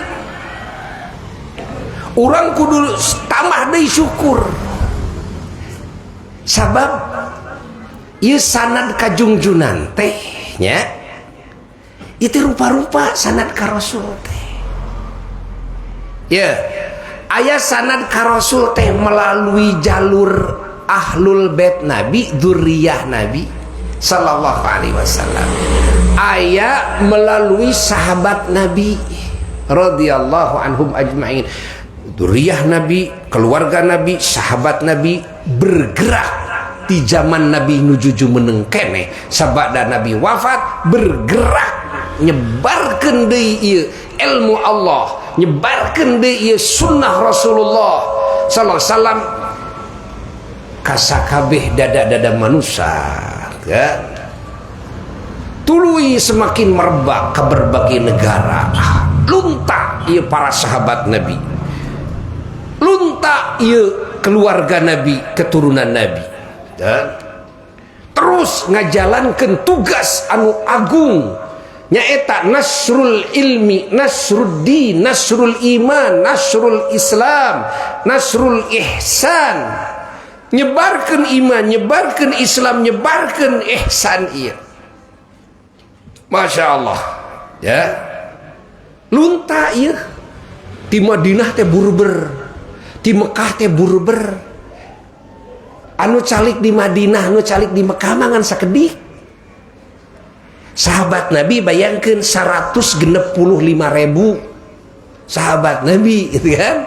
urang kudu tambah deui syukur, sabab ieu sanad kajungjunan teh nya itu rupa-rupa sanad ka Rasul teh ya. Aya sanad ka Rasul teh melalui jalur ahlul bait Nabi, dzurriyyah Nabi sallallahu alaihi wasallam. Aya melalui sahabat Nabi radhiyallahu anhum ajmain. Dzurriyyah Nabi, keluarga Nabi, sahabat Nabi bergerak di zaman Nabi nuju jumeneng keneh, sabada Nabi wafat bergerak nyebarkeun deui ieu ilmu Allah, nyebarkeun deui ieu sunnah Rasulullah sallallahu alaihi wasallam kasakabeh dada-dada manusia ya. Tuluy semakin merebak ke berbagai negara. Lunta ieu para sahabat Nabi, lunta ieu keluarga Nabi, keturunan Nabi, dan terus ngajalankan tugas anu agung nyaeta nasrul ilmi, nasrul din, nasrul iman, nasrul Islam, nasrul ihsan. Nyebarkan iman, nyebarkan Islam, nyebarkan ihsan ieu. Masya Allah ya. Lunta ieu di Madinah teh burber, di Mekah teh burber. Anu calik di Madinah, anu calik di Mekah mangan sakedik. Sahabat Nabi bayangkan 165.000 sahabat Nabi gitu kan.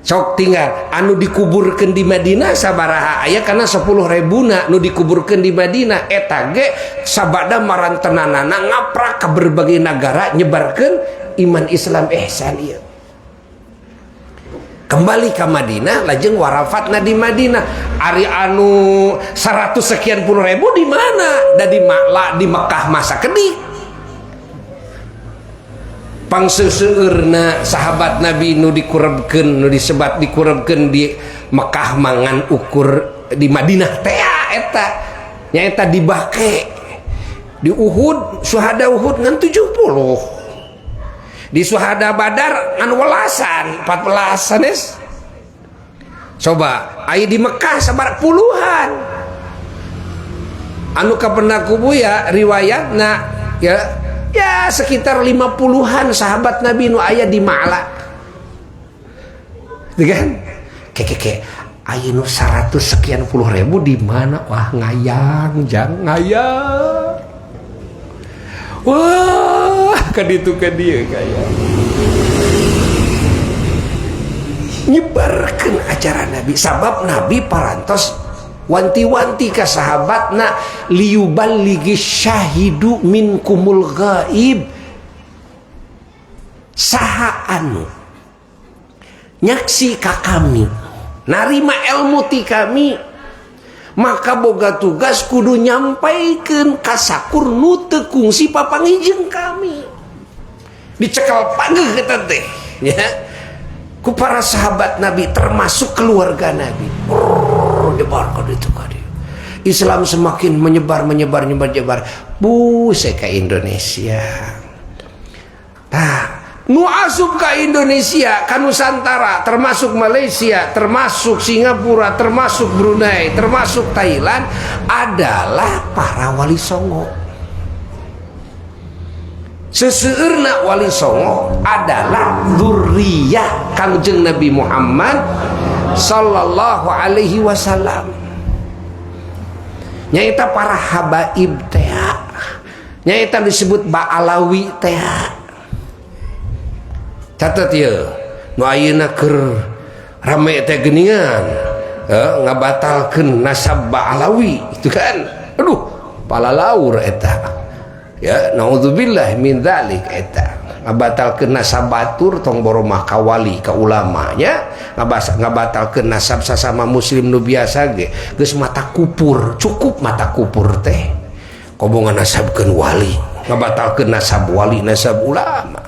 Sok tinggal anu dikuburkan di Madinah sabaraha aya, karena 10 ribuna nu dikuburkan di Madinah. Eta ge sabada marantenanana ngaprak ke berbagai negara nyebarkan iman Islam ihsan ieu. Kembali ke Madinah, lajeng warafatna di Madinah. Ari anu 100 sekian puluh ribu di mana? Da di Makla, di Mekah masa kedik. Pangseuseurna sahabat Nabi nu dikurebkeun, nu disebat dikurebkeun di Mekah mangan ukur di Madinah teh eta nyaeta di Baqi. Di Uhud, syuhada Uhud ngan 70, di syuhada Badar ngan welasan, 14 sanes. Coba aya di Mekah sabar puluhan anu kapendak ku Buya riwayatna ya, ya sekitar 50-an sahabat Nabi nu aya di Ma'la gitu kan. Keke aya nu 100 sekian puluh ribu di mana? Wah, ngayang jang, ngayang. Wah, ka ditu ka dieu kaya nyebarkan ajaran Nabi, sabab Nabi parantos wanti-wanti ka sahabatna, liyuballighi syahidu minkumul ghaib. Saha anu nyaksi ka kami, narima ilmu ti kami, maka boga tugas kudu nyampaikan kasakur nu teu kungsi papanggih jeung kami. Dicekal panggih kita teh ya ku para sahabat Nabi, termasuk keluarga Nabi. Nyebar ka ditu ka dieu. Islam semakin menyebar, menyebar, menyebar, menyebar buse ke Indonesia. Tah, nu asup ke Indonesia, ka Nusantara, termasuk Malaysia, termasuk Singapura, termasuk Brunei, termasuk Thailand adalah para wali songo. Seseueurna wali songo adalah dzurriyyah Kangjeng Nabi Muhammad sallallahu alaihi wasallam. Nyaeta para habaib teh, nyaeta disebut Ba'alawi teh. Catat ya, nu ayeuna keur rame teh geuningan ngabatalkeun nasab Ba'alawi itu kan. Aduh, palalaur eta ya, naudzubillah min dzalik eta. Ngabatalkeun nasab batur tong boro mah ka wali ka ulama nya, ngabatalkeun nasab sasama muslim nu biasa ge geus mata kupur, cukup mata kupur teh. Komo nganasabkeun wali, ngabatalkeun nasab wali, nasab ulama.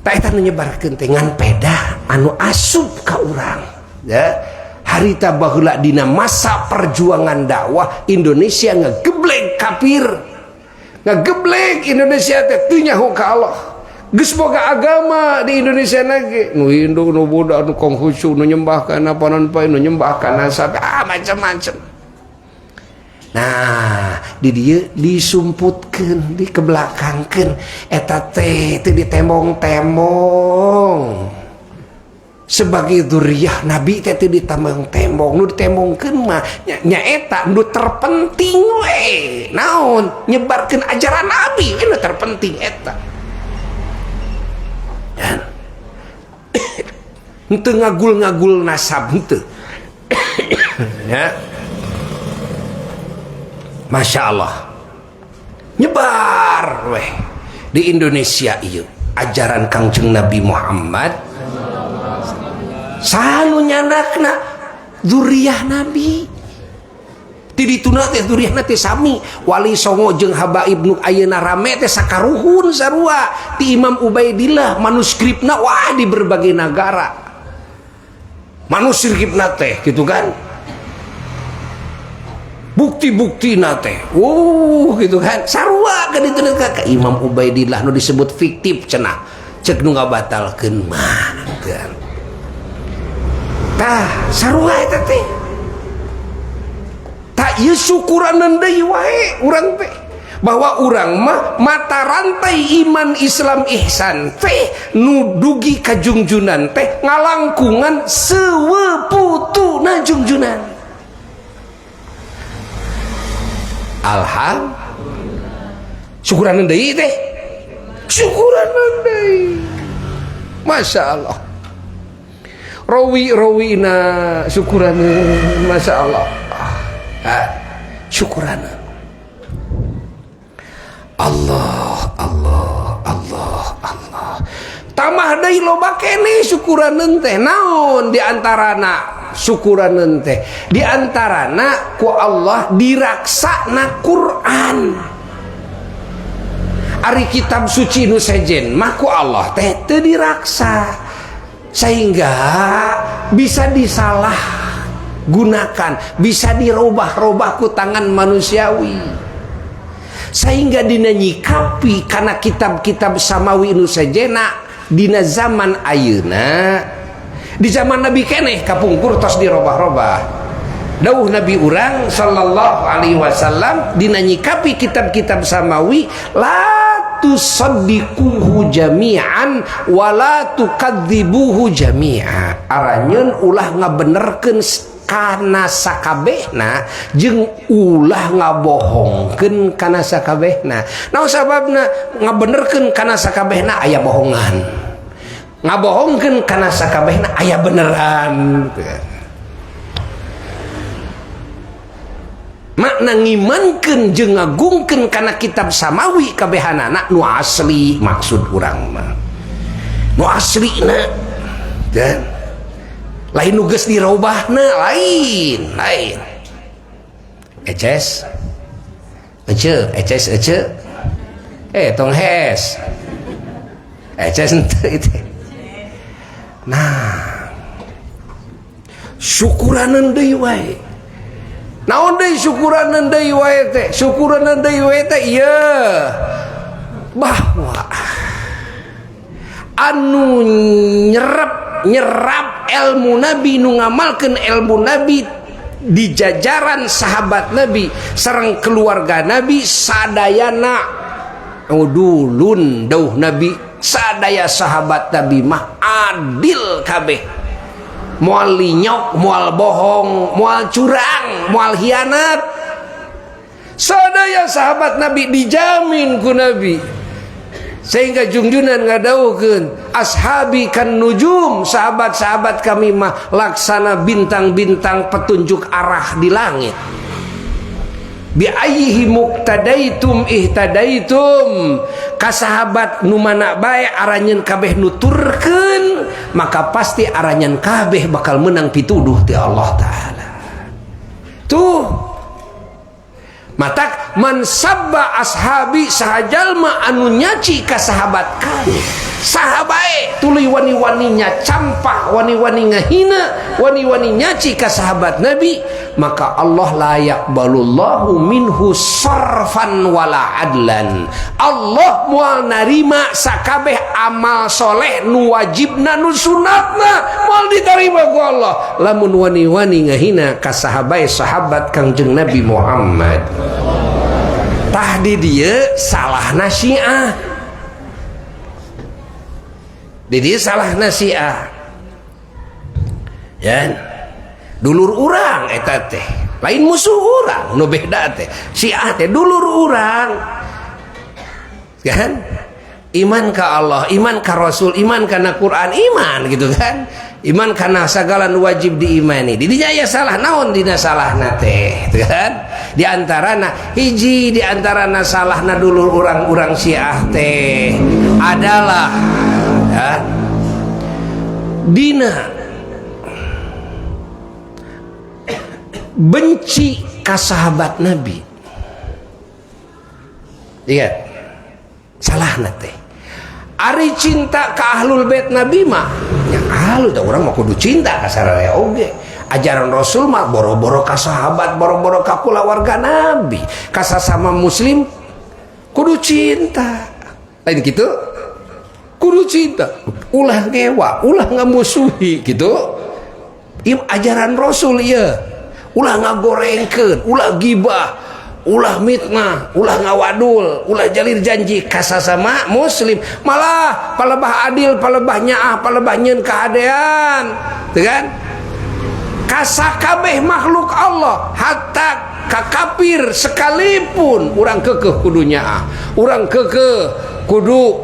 Tah eta nu nyebarkeun teh ngan peda anu asup ka urang ya. Harita baheula dina masa perjuangan dakwah Indonesia ngegeblek kafir, ngegeblek Indonesia teh teu nyaho ka Allah. Geus boga agama di Indonesia na ge, nu Hindu, nu Buddha, nu Konghucu, nu nyembah kana panon poe, nu nyembah kana sapi, macam-macam. Nah, di dieu disumputkeun, dikebelakangkeun eta teh teu ditembong-tembong. Sebagai dzurriyyah Nabi teh teu ditembong-tembong, nu ditembongkeun mah nya eta nu terpenting we. Naon? Nyebarkeun ajaran Nabi we nu terpenting eta. Dan henteu ngagul-ngagul nasab henteu. Ya. Masya Allah nyebar weh di Indonesia ieu ajaran Kangjeng Nabi Muhammad sanu nyanakna dzurriyyah Nabi ti dituna teh dzurriyyahna teh sami Wali Songo jeung habaib nu ayeuna rame teh sakaruhun sarua ti Imam Ubaidillah, manuskripna wah di berbagai negara manuskripna teh gitu kan, bukti-bukti teh gitu kan sarua ka ditu ka Imam Ubaidillah nu disebut fiktif cenah cek nu ngabatalkeun mah kan. Tah sarua eta teh tah ieu syukuraneun deui wae urang teh bahwa urang mah mata rantai iman Islam ihsan teh nu dugi ka jungjunan teh ngalangkungan seweputuna jungjunan. Alhamdulillah syukuraneun deui teh, syukuraneun deui. Masya Allah rawi-rawina syukuraneun, Masya Allah syukuraneun. Allah Allah Allah Allah tamah deui loba keneh syukuraneun teh. Naon diantarana syukuraneun teh? Diantarana ku Allah diraksana Quran. Ari kitab suci nu sejen mah ku Allah teh teu diraksa sehingga bisa disalah gunakan, bisa dirubah-rubah ku tangan manusiawi, sehingga dina nyikapi kana kitab-kitab samawi nu sejena dina zaman ayeuna. Di zaman Nabi keneh kapungkur tos dirobah-robah. Dawuh Nabi urang sallallahu alaihi wasallam dina nyikapi kitab-kitab samawi, la tusaddiquhu jami'an wa la tukadzibuhu jami'a. Aranyeun ulah ngabenerkeun kana sakabehna jeung ulah ngabohongkeun kana sakabehna. Naon sababna ngabenerkeun kana sakabehna aya bohongan, ngabohongkeun kana sakabehna aya beneran. Makna ngimankeun jeung ngagungkeun kana kitab samawi kabehanana nu asli, maksud urang mah nu aslina dan lain nu geus dirobahna, lain lain. Eces ece eces ece tong hes eces henteu itu. Nah syukuraneun deui wae. Naon deui syukuraneun deui wae teh? Syukuraneun deui wae teh ieu bahwa anu nyerap ilmu Nabi, nu ngamalkeun ilmu Nabi di jajaran sahabat Nabi sareng keluarga Nabi sadayana udulun. Dauh Nabi sadaya sahabat Nabi mah adil kabeh, moal linyok, moal bohong, moal curang, moal hianat. Sadaya sahabat Nabi dijamin ku Nabi, sehingga jungjunan ngadawuhkeun ashabi kan nujum, sahabat-sahabat kami mah laksana bintang-bintang petunjuk arah di langit. Bi ayyihi muqtadaitum ihtadaitum. Ka sahabat nu mana bae aranjeun kabeh nuturkeun, maka pasti aranjeun kabeh bakal menang pituduh ti Allah Ta'ala. Tuh matak man sabba ashabi, sahajalma anu nyaci ka sahabat kami, sahabae tuluy wani-waninya campah, wani-wani ngahina, wani-wani nyaci ka sahabat Nabi, maka Allah la yaqbalullahu minhu sarfan wala adlan. Allah moal narima sakabeh amal soleh nu wajibna nu sunatna moal diterima ku Allah lamun wani-wani ngahina ka sahabae sahabat Kangjeng Nabi Muhammad. Tah di dieu salahna Syiah, di dieu salahna Syiah ya, dulur urang eta teh lain musuh urang, nu beda teh Syiah teh dulur urang kan, iman ka Allah, iman ka Rasul, iman kana Quran, iman gitu kan, iman kana sagala nu wajib diimani. Di dinya aya salah naon dina salahna teh gitu kan, di antarana hiji di antarana salahna dulur urang-urang Syiah teh adalah ya, dina benci ka sahabat Nabi. Ingat salahna teh ari cinta ka ahlul bait Nabi mah nya ahlu da urang mah kudu cinta ka sararea oge. Ajaran Rasul mah boro-boro ka sahabat, boro-boro ka kulawarga Nabi, ka sasama muslim kudu cinta. Lain kitu kudu cinta, ulah ngewa, ulah ngamusuhi gitu. Ieu ajaran Rasul ieu. Ulah ngagorengkeun, ulah gibah, ulah mitnah, ulah ngawadul, ulah jalir janji ka sasama muslim. Malah palebah adil, palebah nyaah, palebah nyeun kahadean, teu kan? Kasakabeh makhluk Allah, hatta ka kafir sekalipun urang keukeuh kudu nyaah, urang keukeuh kudu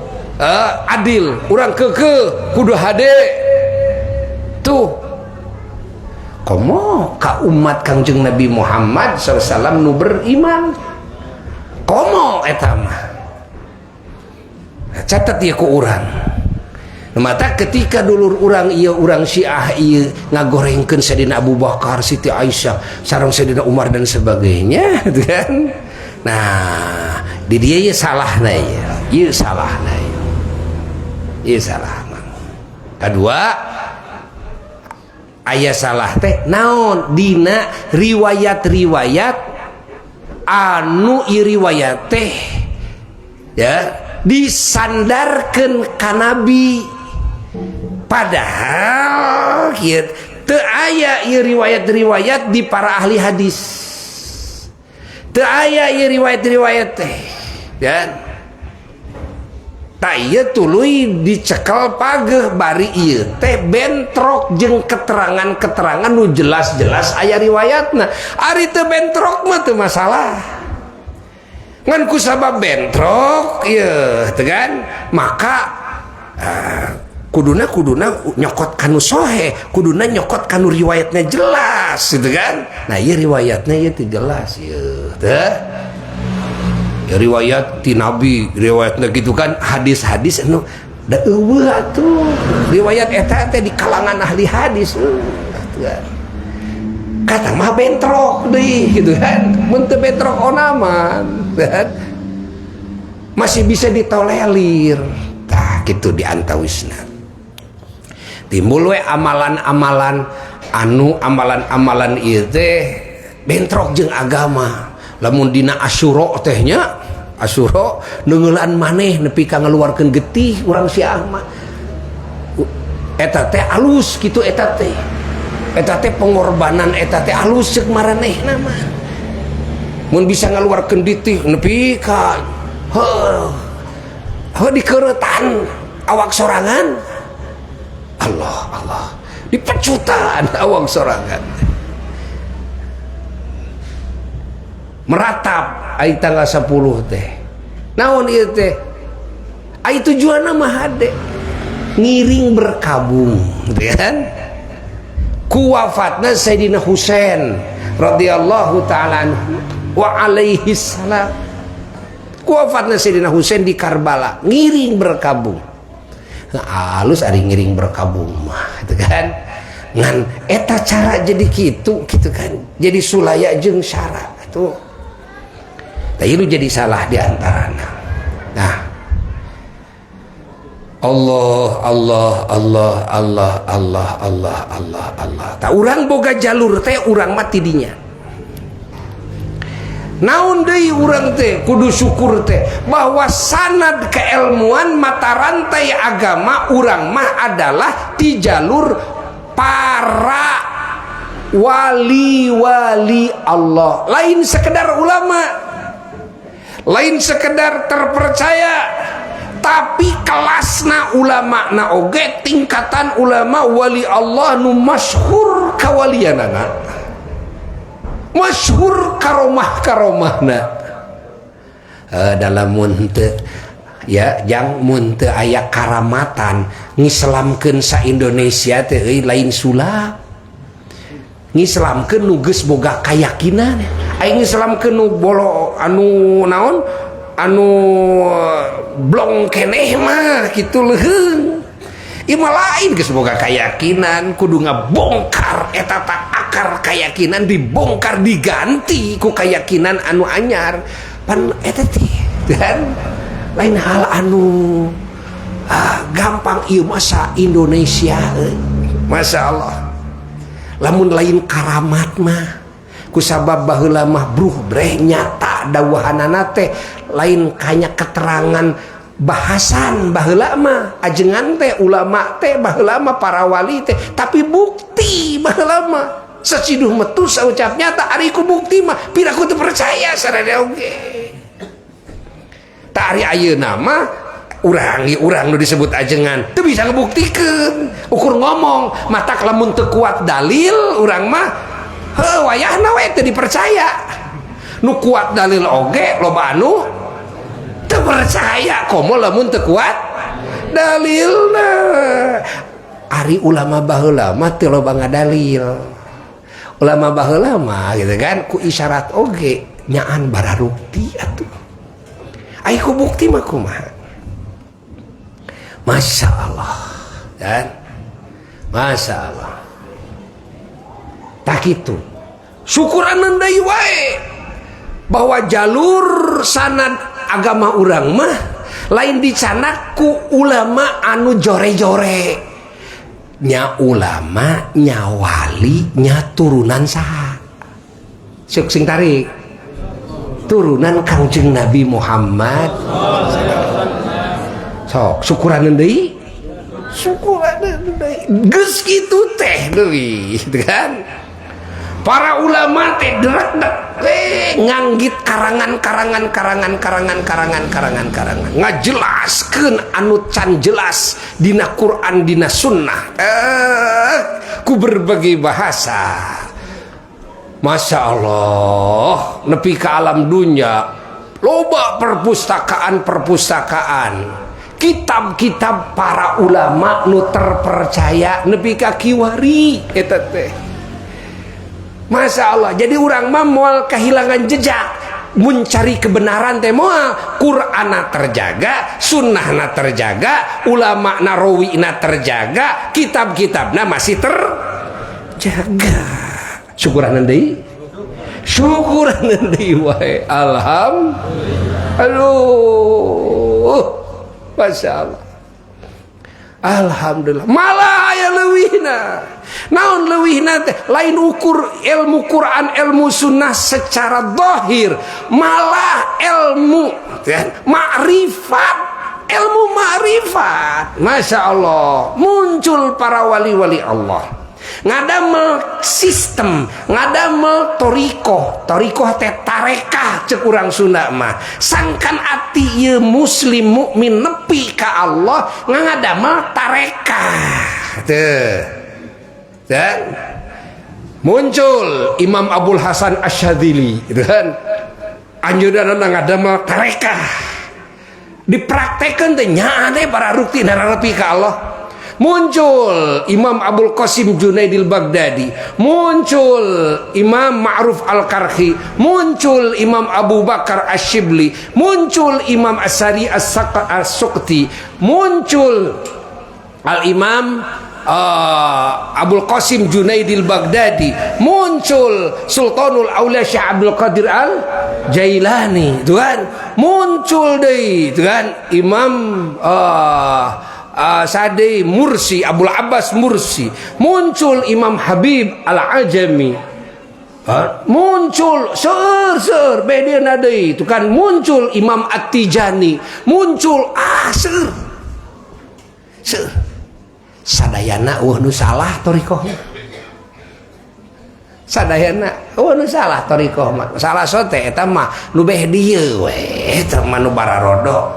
adil, urang keukeuh kudu hade. Tuh komo ka umat Kangjeng Nabi Muhammad sallallahu alaihi wasallam nu beriman, komo eta mah catat ieu ku urang. Mata ketika dulur urang ieu urang Syiah ieu ngagorengkeun Sayyidina Abu Bakar, Siti Aisyah, sareng Sayyidina Umar dan sebagainya, gitu kan? Nah, di dia ieu salahna ieu. Ieu salahna ieu. Ieu salahna. Kedua, aya salah teh naon dina riwayat-riwayat anu ieu riwayat teh ya disandarkeun ka Nabi, padahal kieu teu aya ieu riwayat-riwayat di para ahli hadis, teu aya ieu riwayat-riwayat teh ya. Tak ieu tuluy dicekel pageh bari ieu teh bentrok jeung keterangan-keterangan nu jelas-jelas aya riwayatna. Ari teu bentrok mah teu masalah, ngan ku sabab bentrok ieu teu kan, maka kuduna nyokot kanu sohe, kuduna nyokot kanu riwayatnya jelas gitu kan. Nah ieu riwayatnya ieu teu jelas ieu teh. Ya, riwayat ti Nabi, riwayatna gitu kan, hadis-hadis anu da eueuh atuh riwayat eta teh di kalangan ahli hadis atuh kan. Kata mah bentrok deui gitu kan, mun teu bentrok onaman kan masih bisa ditolerir. Tah kitu di antawisna timbul we amalan-amalan anu amalan-amalan ieu teh bentrok jeung agama. Lamun dina Asyura teh nya, Asyura neungeulan maneh nepi ka ngaluarkeun getih urang Syiah mah. Eta teh alus kitu, eta teh. Eta teh pengorbanan, eta teh alus ceuk maranehna mah. Mun bisa ngaluarkeun getih nepi ka heuh heuh dikeuretan awak sorangan. Allah Allah, dipecutan awak sorangan. Meratap ai tanggal 10 teh. Naon ieu teh? Ai tujuanna mah hade ngiring berkabung, gitu kan? Ku wafatna Sayyidina Husain radhiyallahu taala anhu. Wa alaihi salam. Ku wafatna Sayyidina Husain di Karbala, ngiring berkabung. Nah, alus ari ngiring berkabung mah, gitu kan. Ngan eta cara jadi gitu gitu kan, jadi sulaya jeung syara itu. Tah, itu jadi salah di antarana. Nah, Allah, Allah, Allah, Allah, Allah, Allah, Allah, Allah. Tah, urang boga jalur teh, urang mah tidinya. Naon deui urang teh kudu syukur teh bahwa sanad keilmuan, mata rantai agama urang mah adalah di jalur para wali-wali Allah. Lain sekedar ulama, lain sekedar terpercaya, tapi kelasna ulama na oge tingkatan ulama wali Allah nu masyhur kawalianana, masyhur karomah karomahna. Dalam mun teu ya jang, mun teu aya karamatan ngislamkeun sa Indonesia teh euy, lain sulap. Ngislamkeun nu geus boga kayakinan. Aya ngislamkeun nu bolo anu naon, anu blong keneh mah kitu leuheung. Ieu mah lain, geus boga keyakinan, kudu ngabongkar eta tak akar keyakinan, dibongkar, diganti ku keyakinan anu anyar. Pan eta teh dan lain hal anu gampang. Ieu masa Indonesia euy. Masya Allah, lamun lain karamat mah, kusabab baheula mah bruh breh nyata dawahanana teh, lain kanya keterangan bahasan baheula mah, ajengan teh, ulama teh baheula mah, para wali teh, tapi bukti baheula mah sasiduh metu saucap nyata. Ari ku bukti mah piraku teu percaya sarada oge. Tah, ari ayeuna mah urang urang nu disebut ajengan teu bisa ngebuktikeun, ukur ngomong. Matak lamun teu kuat dalil, urang mah heuh wayahna we teu dipercaya. Nu kuat dalil oge loba anu teu percaya, komo lamun teu kuat dalilna. Ari ulama baheula mah teu loba ngadalil. Ulama baheula mah gitu kan ku isyarat oge nyaan bararukti atuh. Ai ku bukti mah kumaha? Masya Allah dan Masya Allah. Tak itu syukuran deui wae bahwa jalur sanad agama urang mah lain dicanak ku ulama anu jore-jore, nya ulama, nya wali, nya turunan saha? Suk sing tarik, turunan Kangjeng Nabi Muhammad. Sok syukuran deui, syukuran deui, geus kitu teh deui gitu kan. Para ulama teh drek nganggit karangan karangan karangan karangan karangan karangan karangan ngajelaskeun anu can jelas dina Quran, dina sunnah, ku berbagai bahasa. Masya Allah, nepi ke alam dunia loba perpustakaan perpustakaan, kitab-kitab para ulama nu terpercaya nepi ka kiwari eta teh. Masya Allah, jadi urang mah moal kehilangan jejak mencari kebenaran teh moal. Qur'ana terjaga, sunnahna terjaga, ulama na terjaga, kitab-kitabna masih terjaga. Syukuran deui, syukuran deui wae. Alhamdulillah. Aduh, Masya Allah. Alhamdulillah. Malah aya leuwihna. Naon leuwihna teh? Lain ukur ilmu Quran, ilmu sunnah secara zahir, malah ilmu ya, makrifat, ilmu makrifat. Masya Allah, muncul para wali-wali Allah ngadamel sistem, ngadamel torikoh. Torikoh teh tarekah cek urang Sunda mah. Sangkan ati ieu muslim mukmin nepi ka Allah, ngadamel tarekah teh. Dan muncul Imam Abul Hasan Asyadzili gitu kan, anjeunna ngadamel tarekah, dipraktekeun teh nyaane para rukti nepi ka Allah. Muncul Imam Abul Qasim Junaidil Baghdadi, muncul Imam Ma'ruf Al-Karhi, muncul Imam Abu Bakar Asy-Syibli, muncul Imam Asari As-Suqti, muncul Al-Imam Abul Qasim Junaidil Baghdadi, muncul Sultanul Aulia Syekh Abdul Qadir Al Jailani, itu kan muncul deh, itu kan Imam Sade Mursi, Abul Abbas Mursi, muncul Imam Habib Al Ajami, muncul seur seur beda deui, itu kan muncul Imam At-Tijani, muncul seur seur sadayana euweuh nu salah thoriqohna, sadayana euweuh nu salah thoriqoh mah. Salah sote eta mah nu beh dieu we, eta mah nu bararodo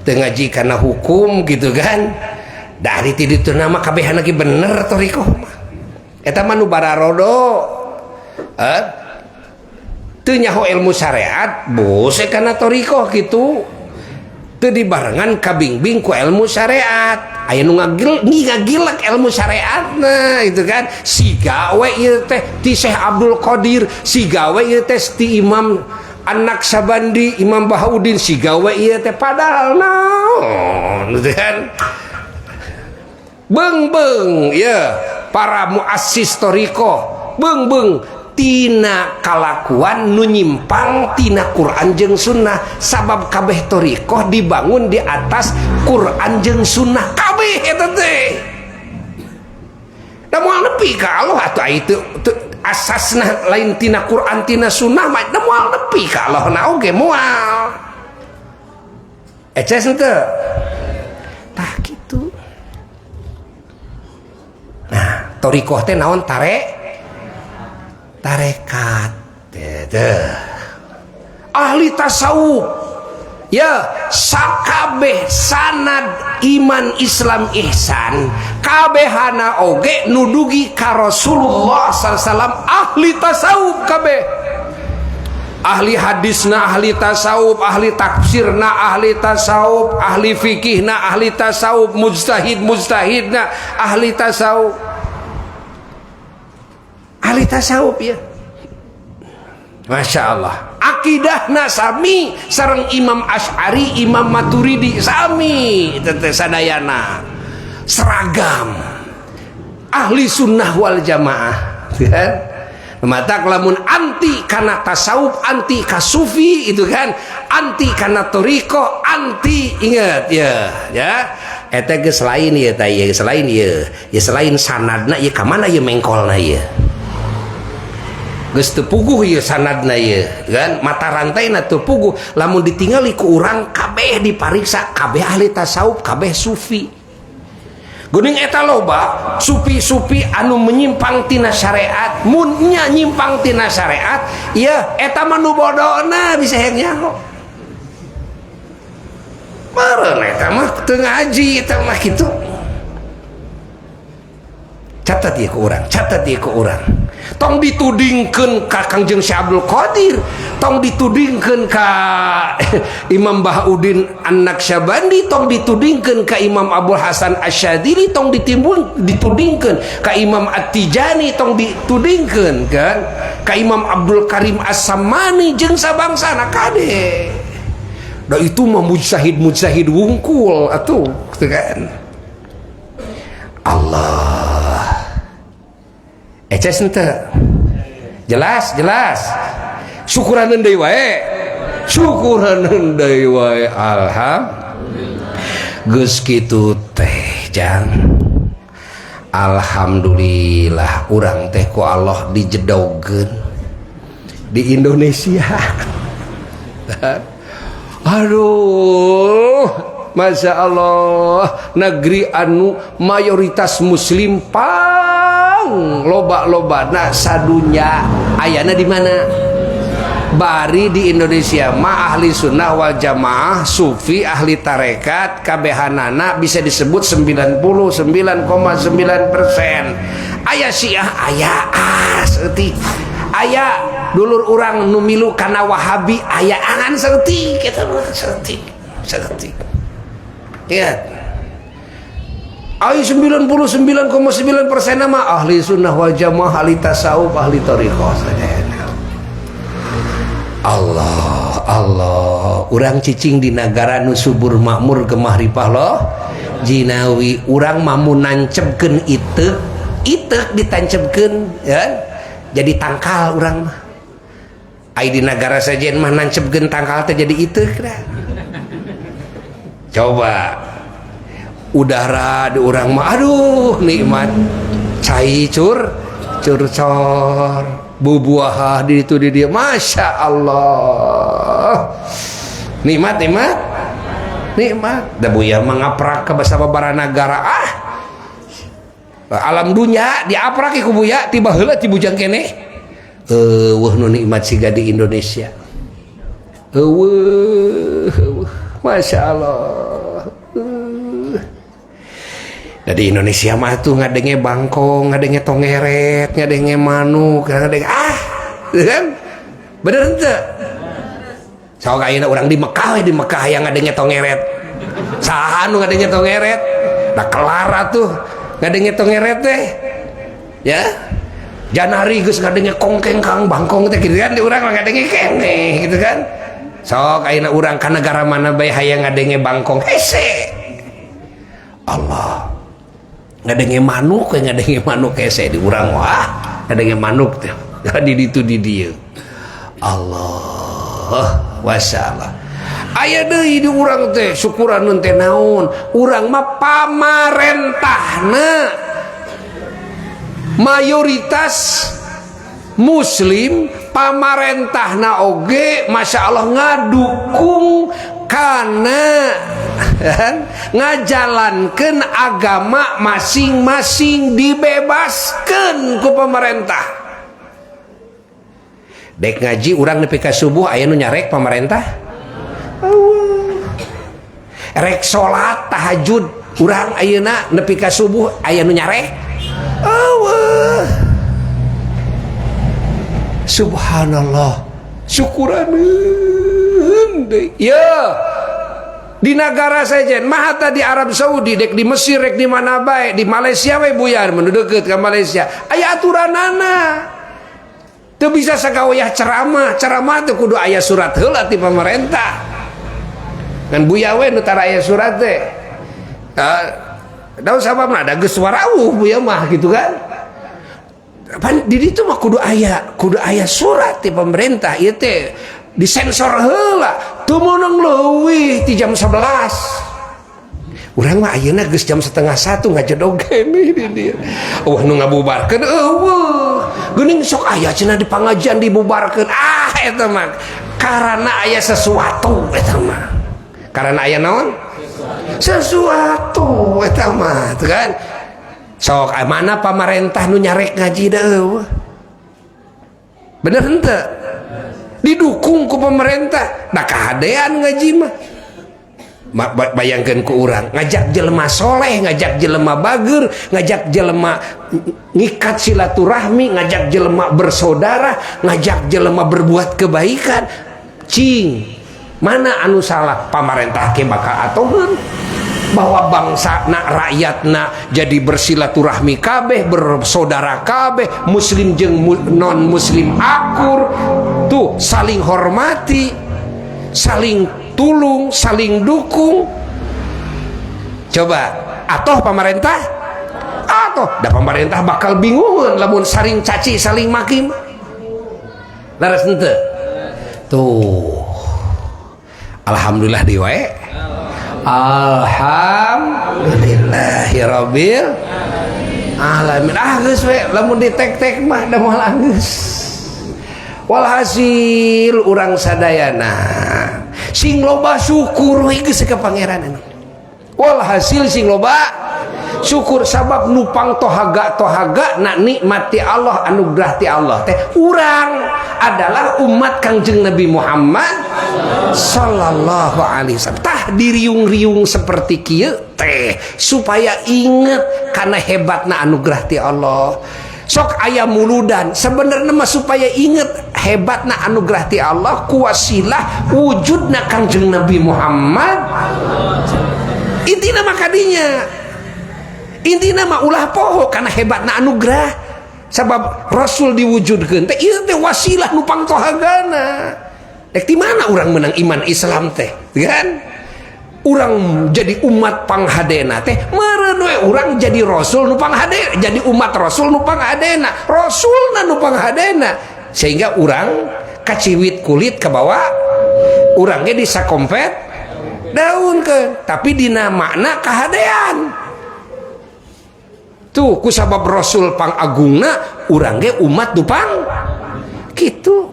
teu ngaji kana hukum gitu kan. Dari ti ditu nama kabehana ge bener thoriqoh mah, eta mah nu bararodo teu nyaho ilmu syariat bose kana thoriqoh gitu, teu dibarengan kabingbing ku ilmu syariat. Aya nu ngagil ngagilek ilmu syariatna itu kan, siga we ieu teh ti Syekh Abdul Qadir, siga we ieu teh ti Imam An-Naqsyabandi, Imam Bahauddin, siga we ieu teh, padahal naon gitu kan. Beung-beung ya para muassis thoriqoh beung-beung tina kalakuan nu nyimpang tina Quran jeung sunnah, sabab kabeh thoriqoh dibangun di atas Quran jeung sunnah kabeh eta teh. Da moal nepi ka Allah atuh aya teu asasna lain tina Quran tina sunnah mah, da moal nepi ka Allah na oge moal. Eces henteu tah kitu. Nah, thoriqoh teh naon? Tarekat teh ahli tasawuf ya, sakabeh sanad iman Islam ihsan kabehana oge nudugi ka Rasulullah SAW, ahli tasawuf kabeh, ahli hadisna ahli tasawuf, ahli tafsirna ahli tasawuf, ahli fikihna ahli tasawuf, mujtahid mujtahidna ahli tasawuf, ahli tasawuf ya. Masya Allah, akidahna sami sareng Imam Asy'ari, Imam Maturidi, sami teh sadayana seragam ahli sunnah wal jamaah kan. Matak lamun anti kana tasawuf, anti ka sufi itu kan, anti kana thoriqoh, anti, ingat ya, ya eta geus lain ya, ta ieu selain ya, ya selain sanadna ieu, ka mana ieu mengkolna ieu? Geus teu puguh ieu sanadna ieu kan, mata rantaina teu puguh. Lamun ditingali ku urang kabeh dipariksa, kabeh ahli tasawuf, kabeh sufi. Geuning eta loba sufi-sufi anu menyimpang tina syariat. Mun nya nyimpang tina syariat ya, eta mah nu bodona bisa hayang nyaho. Meureun eta mah teu ngaji eta mah kitu. Catat ya ku urang, catat ya ku urang. Tong ditudingkeun ka Kangjeng Syekh Abdul Qadir, tong ditudingkeun ka Imam Bahauddin An-Naqsyabandi, tong ditudingkeun ka Imam Abul Hasan Asyadili, tong ditudingkeun ka Imam At-Tijani, tong ditudingkeun kan ka Imam Abdul Karim As-Samani jeung sabangsana kade. Da itu mah mujtahid mujtahid wungkul atuh gitu kan. Allah. Eces henteu? Jelas, jelas. Syukuraneun deui wae. Syukuraneun deui wae, alhamdulillah. Geus kitu teh jang. Alhamdulillah urang teh ku Allah dijedogeun di Indonesia. Aduh, Masya Allah, negeri anu mayoritas muslim pang loba-loba nah sadunya ayana di mana? Bari di Indonesia mah ahli sunnah wal jamaah, sufi, ahli tarekat kabehanana bisa disebut 99,9%. Aya Syiah, aya saeutik, aya dulur urang nu milu kana Wahabi, aya angan saeutik, kita mah saeutik saeutik. Lihat. Ai 99,9% mah ahli sunnah wal jamaah, ahli tasawuf, ahli thariqah sadayana. Allah Allah, urang cicing di negara nu subur makmur gemah ripah loh jinawi. Urang mampu nancepkeun iteuk, iteuk ditancepkeun ya jadi tangkal. Urang mah ai di negara sejen mah nancepkeun tangkal teh jadi iteuk dah. Coba udara di urang mah, aduh, nikmat, cai cur curcor, bubuah di itu di dia, masya Allah, nikmat, nikmat, nikmat. Da buya mangaprak ke bersama baranagara, ah, alam dunia diaprak ku buya tiba heula ti bujang keneh. Euweuh nu nikmat siga di Indonesia, euweuh, euweuh, masya Allah. Di Indonesia mah tuh ngadenge bangkong, ngadenge tongeret, ngadenge manuk, ngadenge, ah, kan? Bener henteu? Sok ayeuna urang di Mekah we, di Mekah yang ngadenge tongeret. Saha nu ngadenge tongeret? Da kelar atuh ngadenge tongeret teh. Ya. Janari geus ngadenge kongkeng kang bangkong teh gitu kan, di urang mah ngadenge keneh gitu kan. Sok ayeuna urang ka negara mana bae hayang ngadenge bangkong hese. Allah, ngadenge manuk we, ngadenge manuk hese di urang, wah, ngadenge manuk teh di ditu di dieu. Allah, wasallah. Aya deui di urang teh syukuran teh naon? Urang mah pamarentahna mayoritas muslim, pamarentahna oge Masya Allah ngadukung kana ngajalankan agama masing-masing, dibebaskan ku pemerintah. Dek ngaji urang nepi ka subuh, aya nu nyarek pemerintah? Rek salat tahajud urang ayeuna nepi ka subuh, aya nu nyarek? Euweuh. Subhanallah, syukuraneun deui ya. Di negara sejen mah di Arab Saudi, dek di Mesir, rek di mana bae, di Malaysia we, buyar mun deket ke Malaysia, aya aturanana. Teu bisa sagawayah ceramah. Ceramah teh kudu aya surat heula ti pemerintah. Ngan buya we nu tara aya surat teh. Da sababna da geus warawuh buya mah gitu kan. Pan di ditu mah kudu aya surat ti pemerintah, ieu teh disensor heula, teu meunang leuwih ti jam 11. Urang mah ayeuna geus jam 12.30 ngajedog keneh di dieu. Wah, nu ngabubarkeun euweuh. Geuning sok aya cenah di pangajian dibubarkeun. Ah, eta mah karena aya sesuatu eta mah. Karena aya naon? Sesuatu eta mah, tuh kan? Sok mana pamarentah nu nyarek ngaji da euweuh. Bener henteu? Didukung ku pemerintah. Da kahadean ngaji mah. Bayangkan ku urang ngajak jelema soleh, ngajak jelema bager, ngajak jelema ngikat silaturahmi, ngajak jelema bersaudara, ngajak jelema berbuat kebaikan. Cing mana anu salah? Pamarentah ke bakal atoheun bahwa bangsa nak, rakyatna jadi bersilaturahmi kabeh, bersaudara kabeh, muslim jeung non muslim akur tuh, saling hormati, saling tulung, saling dukung. Coba atau pemerintah atau da pemerintah bakal bingung lamun saling caci, saling maki. Laras henteu tuh? Alhamdulillah di wae. Alhamdulillahirabbil alamin. Ah, geus we, lamun ditek-tek mah da moal geus. Walhasil urang sadayana sing loba syukur we geus ka Pangeran. Walhasil sing loba syukur, sabab nupang tohaga tohaga nak nikmati Allah, anugerah ti Allah teh urang adalah umat Kangjeng Nabi Muhammad sallallahu alaihi wasallam. Tah, diriung-riung seperti kieu teh supaya inget karena hebatna anugerah ti Allah. Sok aya muludan sebenarnya mah supaya inget hebatna anugerah ti Allah kuwasilah wujudna Kangjeng Nabi Muhammad. Intina mah kadinya. Intina mah ulah poho karena hebatna anugerah. Sabab Rasul diwujudkeun teh ieu teh wasilah nu pangtohagana. Rek di mana urang menang iman Islam teh, kan? Urang jadi umat panghadena teh meureun we urang jadi rasul nu panghadena, jadi umat rasul nu panghadena, rasulna nu panghadena, sehingga urang kaciwit kulit ke bawah, urang ge disakompet daun ke, tapi dina makna kahadean tuh kusabab rasul pangagungna urang ge umat nu pang kitu.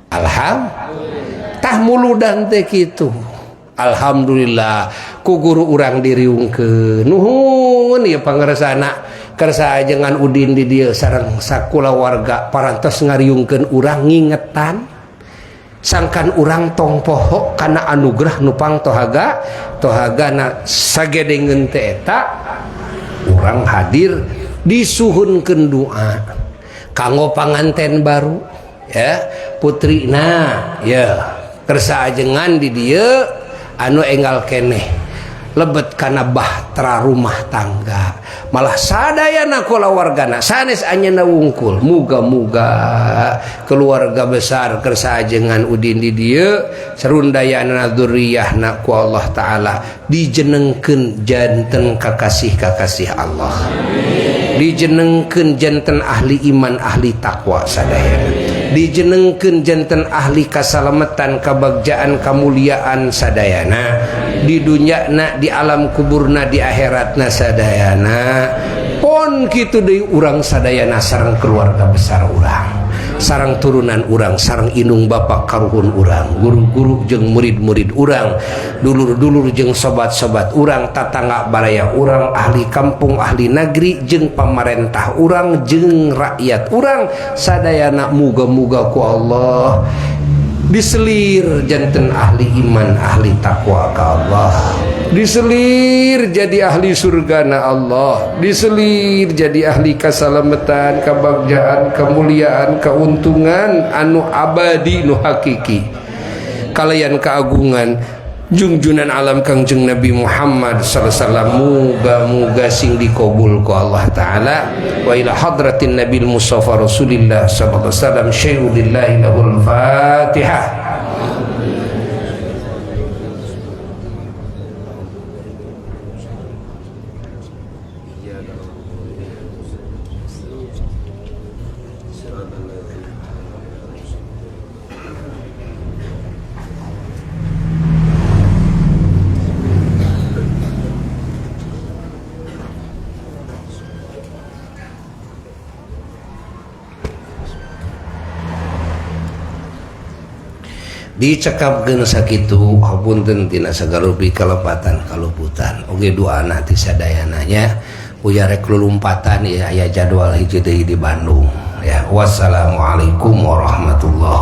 Alhamdulillah tah muludan teh kitu. Alhamdulillah ku guru urang diriungkeun. Nuhun ieu pangersana kersa ajengan Udin di dieu sareng sakulawarga parantos ngariungkeun urang ngingetan sangkan urang tong poho kana anugerah nu pangtohaga tohagana sagedengeun teh eta urang hadir disuhunkeun doa kanggo panganten baru ya putrina ya kersa ajengan di dieu anu enggal keneh lebet kana bahtera rumah tangga malah sadayana kulawargana sanes anjeunna wungkul. Muga-muga keluarga besar kersa ajengan Udin di dieu serundayana dzurriyyahna ku Allah taala dijenengkeun janten kakasih-kakasih Allah, dijenengkeun janten ahli iman ahli takwa sadayana, dijenengkeun janten ahli kasalamatan kabagjaan kamuliaan sadayana di dunyana, di alam kuburna, di akhiratna sadayana. Pon kitu deui urang sadayana sareng keluarga besar urang, sareng turunan urang, sareng indung bapak karuhun urang, guru-guru jeung murid-murid urang, dulur-dulur jeung sobat-sobat urang, tatangga baraya urang, ahli kampung, ahli negeri jeung pamarentah urang jeung rakyat urang sadayana. Muga-muga ku Allah diselir janten ahli iman ahli takwa ka Allah, diselir jadi ahli surgana Allah, diselir jadi ahli kasalamatan, kebagjaan, kemuliaan, keuntungan anu abadi nu hakiki kalayan keagungan jungjunan alam Kangjeng Nabi Muhammad sallallahu alaihi wasallam. Muga-muga sing dikabul ku Allah taala. Wa ila hadratin Nabil Mustafa Rasulillah sallallahu alaihi wasallam syai'u lillahi lahul Fatihah. Dicekapkeun sakitu hapunten tina sagarupi kalepatan kaluputan. Oge doana ti sadayana nya uya rek lulumpatan ya aya jadwal hiji deui di Bandung ya. Wassalamualaikum warahmatullahi.